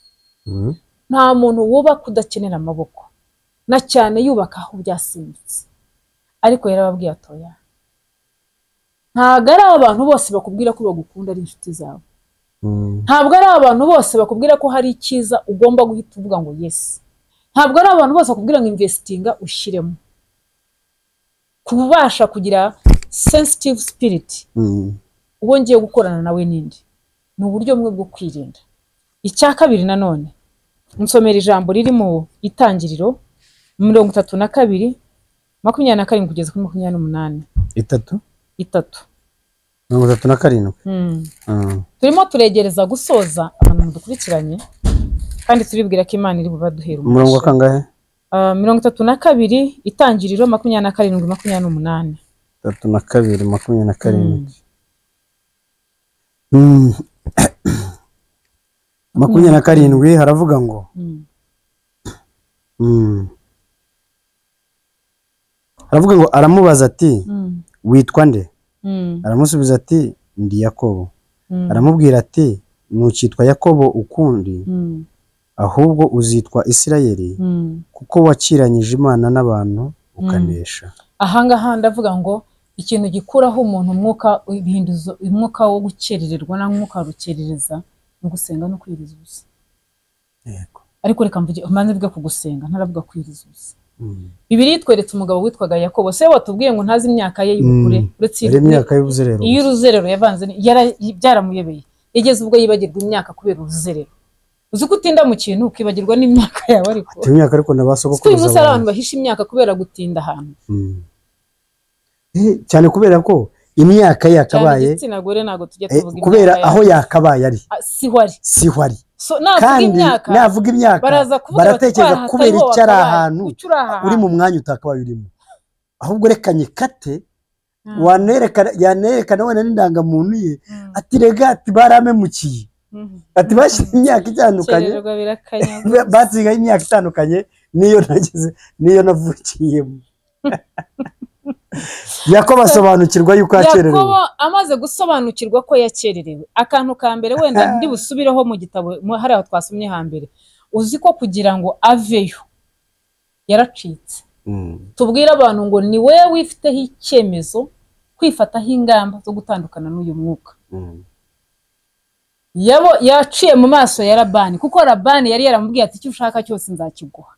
A: Nta muntu wubaka udakenera amaboko, na cyane yubaka aho byasimbutse. Ariko yarababwiye ati oya. Ntabwo ari abantu bose bakubwira ko bagukunda ari inshuti zawe. Ntabwo ari abantu bose bakubwira ko hari icyiza ugomba guhita uvuga ngo yes. Ntabwo ari abantu bose bakubwira ngo investinga ushyiremo. Kubasha kugira sensitive spirit, uwo ngiye gukorana nawe nindi, ni uburyo bumwe bwo kwirinda. Icya kabiri nanone, nsomera ijambo riri mu Itangiriro 32 27 kugeza kuri 28.
B: Itatu?
A: Itatu.
B: 37.
A: Turimo turegereza gusoza, abantu mudukurikiranye, kandi turibwira ko Imana iri bubaduhere umugisha.
B: Umurongo kangahe?
A: 32 Itangiriro 27 28.
B: 32 27. 27 haravuga ngo haravuga ngo aramubaza ati witwa nde? Aramusubiza ati ndi Yakobo. Aramubwira ati ntukitwa Yakobo ukundi, ahubwo uzitwa Isirayeli, kuko wakiranyije Imana n'abantu ukanesha.
A: Ahangaha ndavuga ngo ikintu gikuraho umuntu umwuka ibihinduzo, umwuka wo gukerererwa na mwuka rukerereza, ni gusenga no kwiriza ubusa.
B: Yego.
A: Ariko reka mvuge, mbanze mvuge ku gusenga, ntaravuga kwiriza ubusa. Bibiliya itweretse umugabo witwaga Yakobo. Se watubwiye ngo ntazi imyaka ye y'ubukure, uretse
B: imyaka y'ubuzerero.
A: Iyo uruzerero yavanze byaramuyobeye. Yageze ubwo yibagirwa imyaka kubera uruzerero. Uzi ko utinda mu kintu ukibagirwa n'imyaka yawe, ariko
B: imyaka ariko nabasogokuruza.
A: Uyu munsi hari abantu bahisha imyaka kubera gutinda ahantu.
B: Cyane kubera ko imyaka yakabaye
A: igitsina gore ntago tujya tuvuga
B: kubera aho yakabaye ari
A: siho ari.
B: So, navuga imyaka baratekereza kubera icyo ari ahantu uri mu mwanya utakabaye urimo, ahubwo reka nyikate yanerekana wenda n'indangamuntu ye, ati rega ati baramemukiye, ati bashyira imyaka itandukanye, batsigaye imyaka itandukanye niyo nageze niyo navukiyemo. Yakobo asobanukirwa yuko yakererewe.
A: Yakobo amaze gusobanukirwa ko yakererewe, akantu ka mbere wenda ndi busubireho mu gitabo hari aho twasomye hambere, uzi ko kugira ngo aveyo yaracitse. Tubwire abantu ngo ni wewe wifiteho icyemezo kwifataho ingamba zo gutandukana n'uyu mwuka. Yaciye mu maso ya Labani, kuko Labani yari yaramubwiye ati icyo ushaka cyose nzakiguha,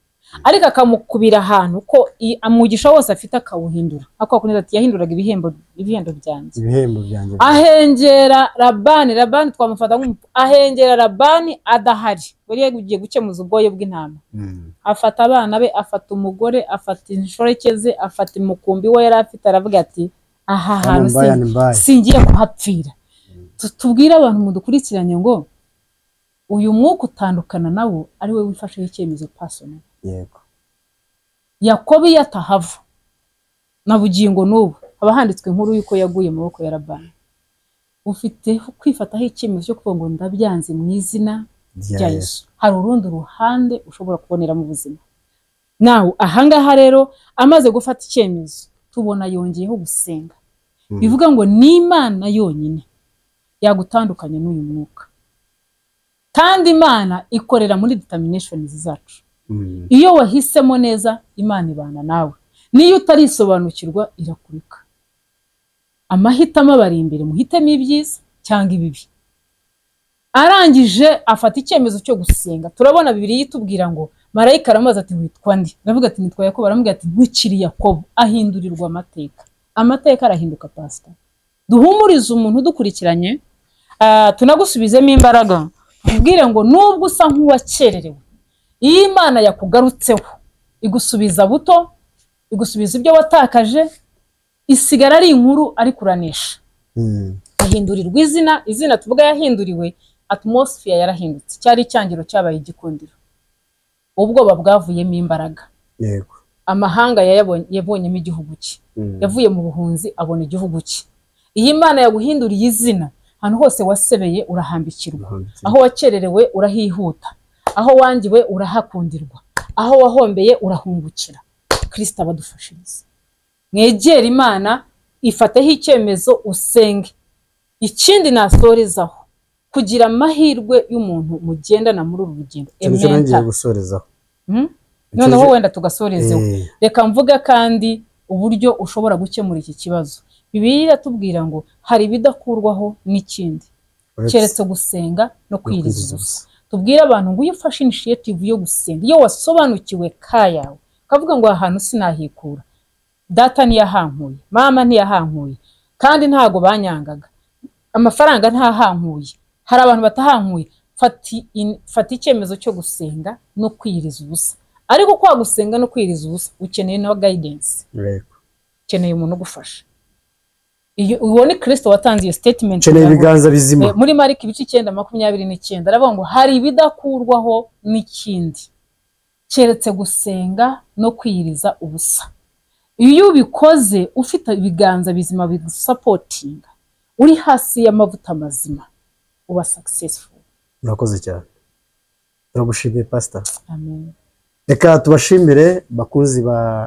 A: ariko akamukubira ahantu ko amugisha wose afite akawuhindura. Akwakuneza ati yahinduraga ibihembo byanjye,
B: ibihembo byanjye.
A: Ahengera Labani, Labani twamufata nk'umupfu, ahengera Labani adahari, yari yagiye gukemuza ubwoye bw'intama. Afata abana be, afata umugore, afata inshoreke ze, afata umukumbi we yari afite, aravuga ati aha hantu singiye kuhapfira. Tubwire abantu mudukurikiranye ngo uyu mwuka utandukana nawo ari we wifasheho icyemezo personal.
B: Yego.
A: Yakobo yatahava na bugingo n'ubu haba handitswe inkuru yuko yaguye mu maboko ya Labani. Ufite kwifataho icyemezo cyo kuvuga ngo ndabyanze mu izina rya Yesu. Hari urundi ruhande ushobora kubonera mu buzima. Nawe ahangaha rero amaze gufata icyemezo tubona yongeyeho gusenga. Bivuga ngo ni Imana yonyine yagutandukanya n'uyu mwuka. Kandi Imana ikorera muri determination zacu. Iyo wahisemo neza Imana ibana nawe, niyo utarisobanukirwa irakureka. Amahitamo abari imbere, muhitemo ibyiza cyangwa ibibi. Arangije afata icyemezo cyo gusenga. Turabona Bibiliya itubwira ngo marayika aramubaza ati witwa nde? Aravuga ati nitwa Yakobo. Aramubwira ati ntukiri Yakobo. Ahindurirwa amateka. Amateka arahinduka, pastor. Duhumurize umuntu udukurikiranye Tunagusubizemo imbaraga, ubwire ngo nubwo usa nk'uwakererewe, iyo Imana yakugarutseho igusubiza buto, igusubiza ibyo watakaje, isigara ari inkuru ariko uranesha. Ahindurirwa izina, izina tuvuga yahinduriwe, atmosphere yarahindutse, cyari icyangiro cyabaye igikundiro, ubwoba bwavuyemo imbaraga.
B: Yego.
A: Amahanga yabonyemo igihugu cye, yavuye mu buhunzi abona igihugu cye. Iyi Imana yaguhinduriye izina, ahantu hose wasebeye urahambikirwa, aho wakererewe urahihuta, aho wangiwe urahakundirwa, aho wahombeye urahungukira. Kristo abadufashiriza. Mwegere Imana, ifateho icyemezo usenge. Ikindi nasorezaho, kugira amahirwe y'umuntu mugendana muri uru rugendo. Noneho wenda tugasorezeho. Reka mvuga kandi uburyo ushobora gukemura iki kibazo. Bibiliya iratubwira ngo hari ibidakurwaho n'ikindi keretse gusenga no kwiriza ubusa. Tubwire abantu ngo iyo ufashe initiative yo gusenga, iyo wasobanukiwe ka yawe, ukavuga ngo aha hantu sinahikura, data ntiyahankuye, mama ntiyahankuye, kandi ntago banyangaga, amafaranga ntahankuye, hari abantu batahankuye. Fata icyemezo cyo gusenga no kwiriza ubusa. Ariko kwa gusenga no kwiriza ubusa ukeneye na guidance, ukeneye umuntu ugufasha. Iyo ubone Kristo watanze iyo statement,
B: ukeneye ibiganza bizima.
A: Muri Mariko ibice 9:29 aravuga ngo hari ibidakurwaho n'ikindi keretse gusenga no kwiriza ubusa. Iyo ubikoze ufite ibiganza bizima bigusapotinga, uri hasi y'amavuta mazima, uba successful.
B: Murakoze cyane, turagushimiye Pastor.
A: Amen.
B: Reka tubashimire bakunzi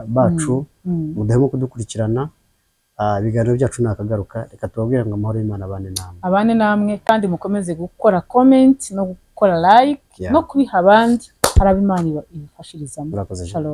B: bacu mudahemo kudukurikirana. Ibiganiro byacu nakagaruka. Reka tubabwire ngo amahoro y'Imana abane namwe,
A: abane namwe, kandi mukomeze gukora comment no gukora like no kubiha abandi, haraba Imana ibafashirizamo.
B: Murakoze cyane.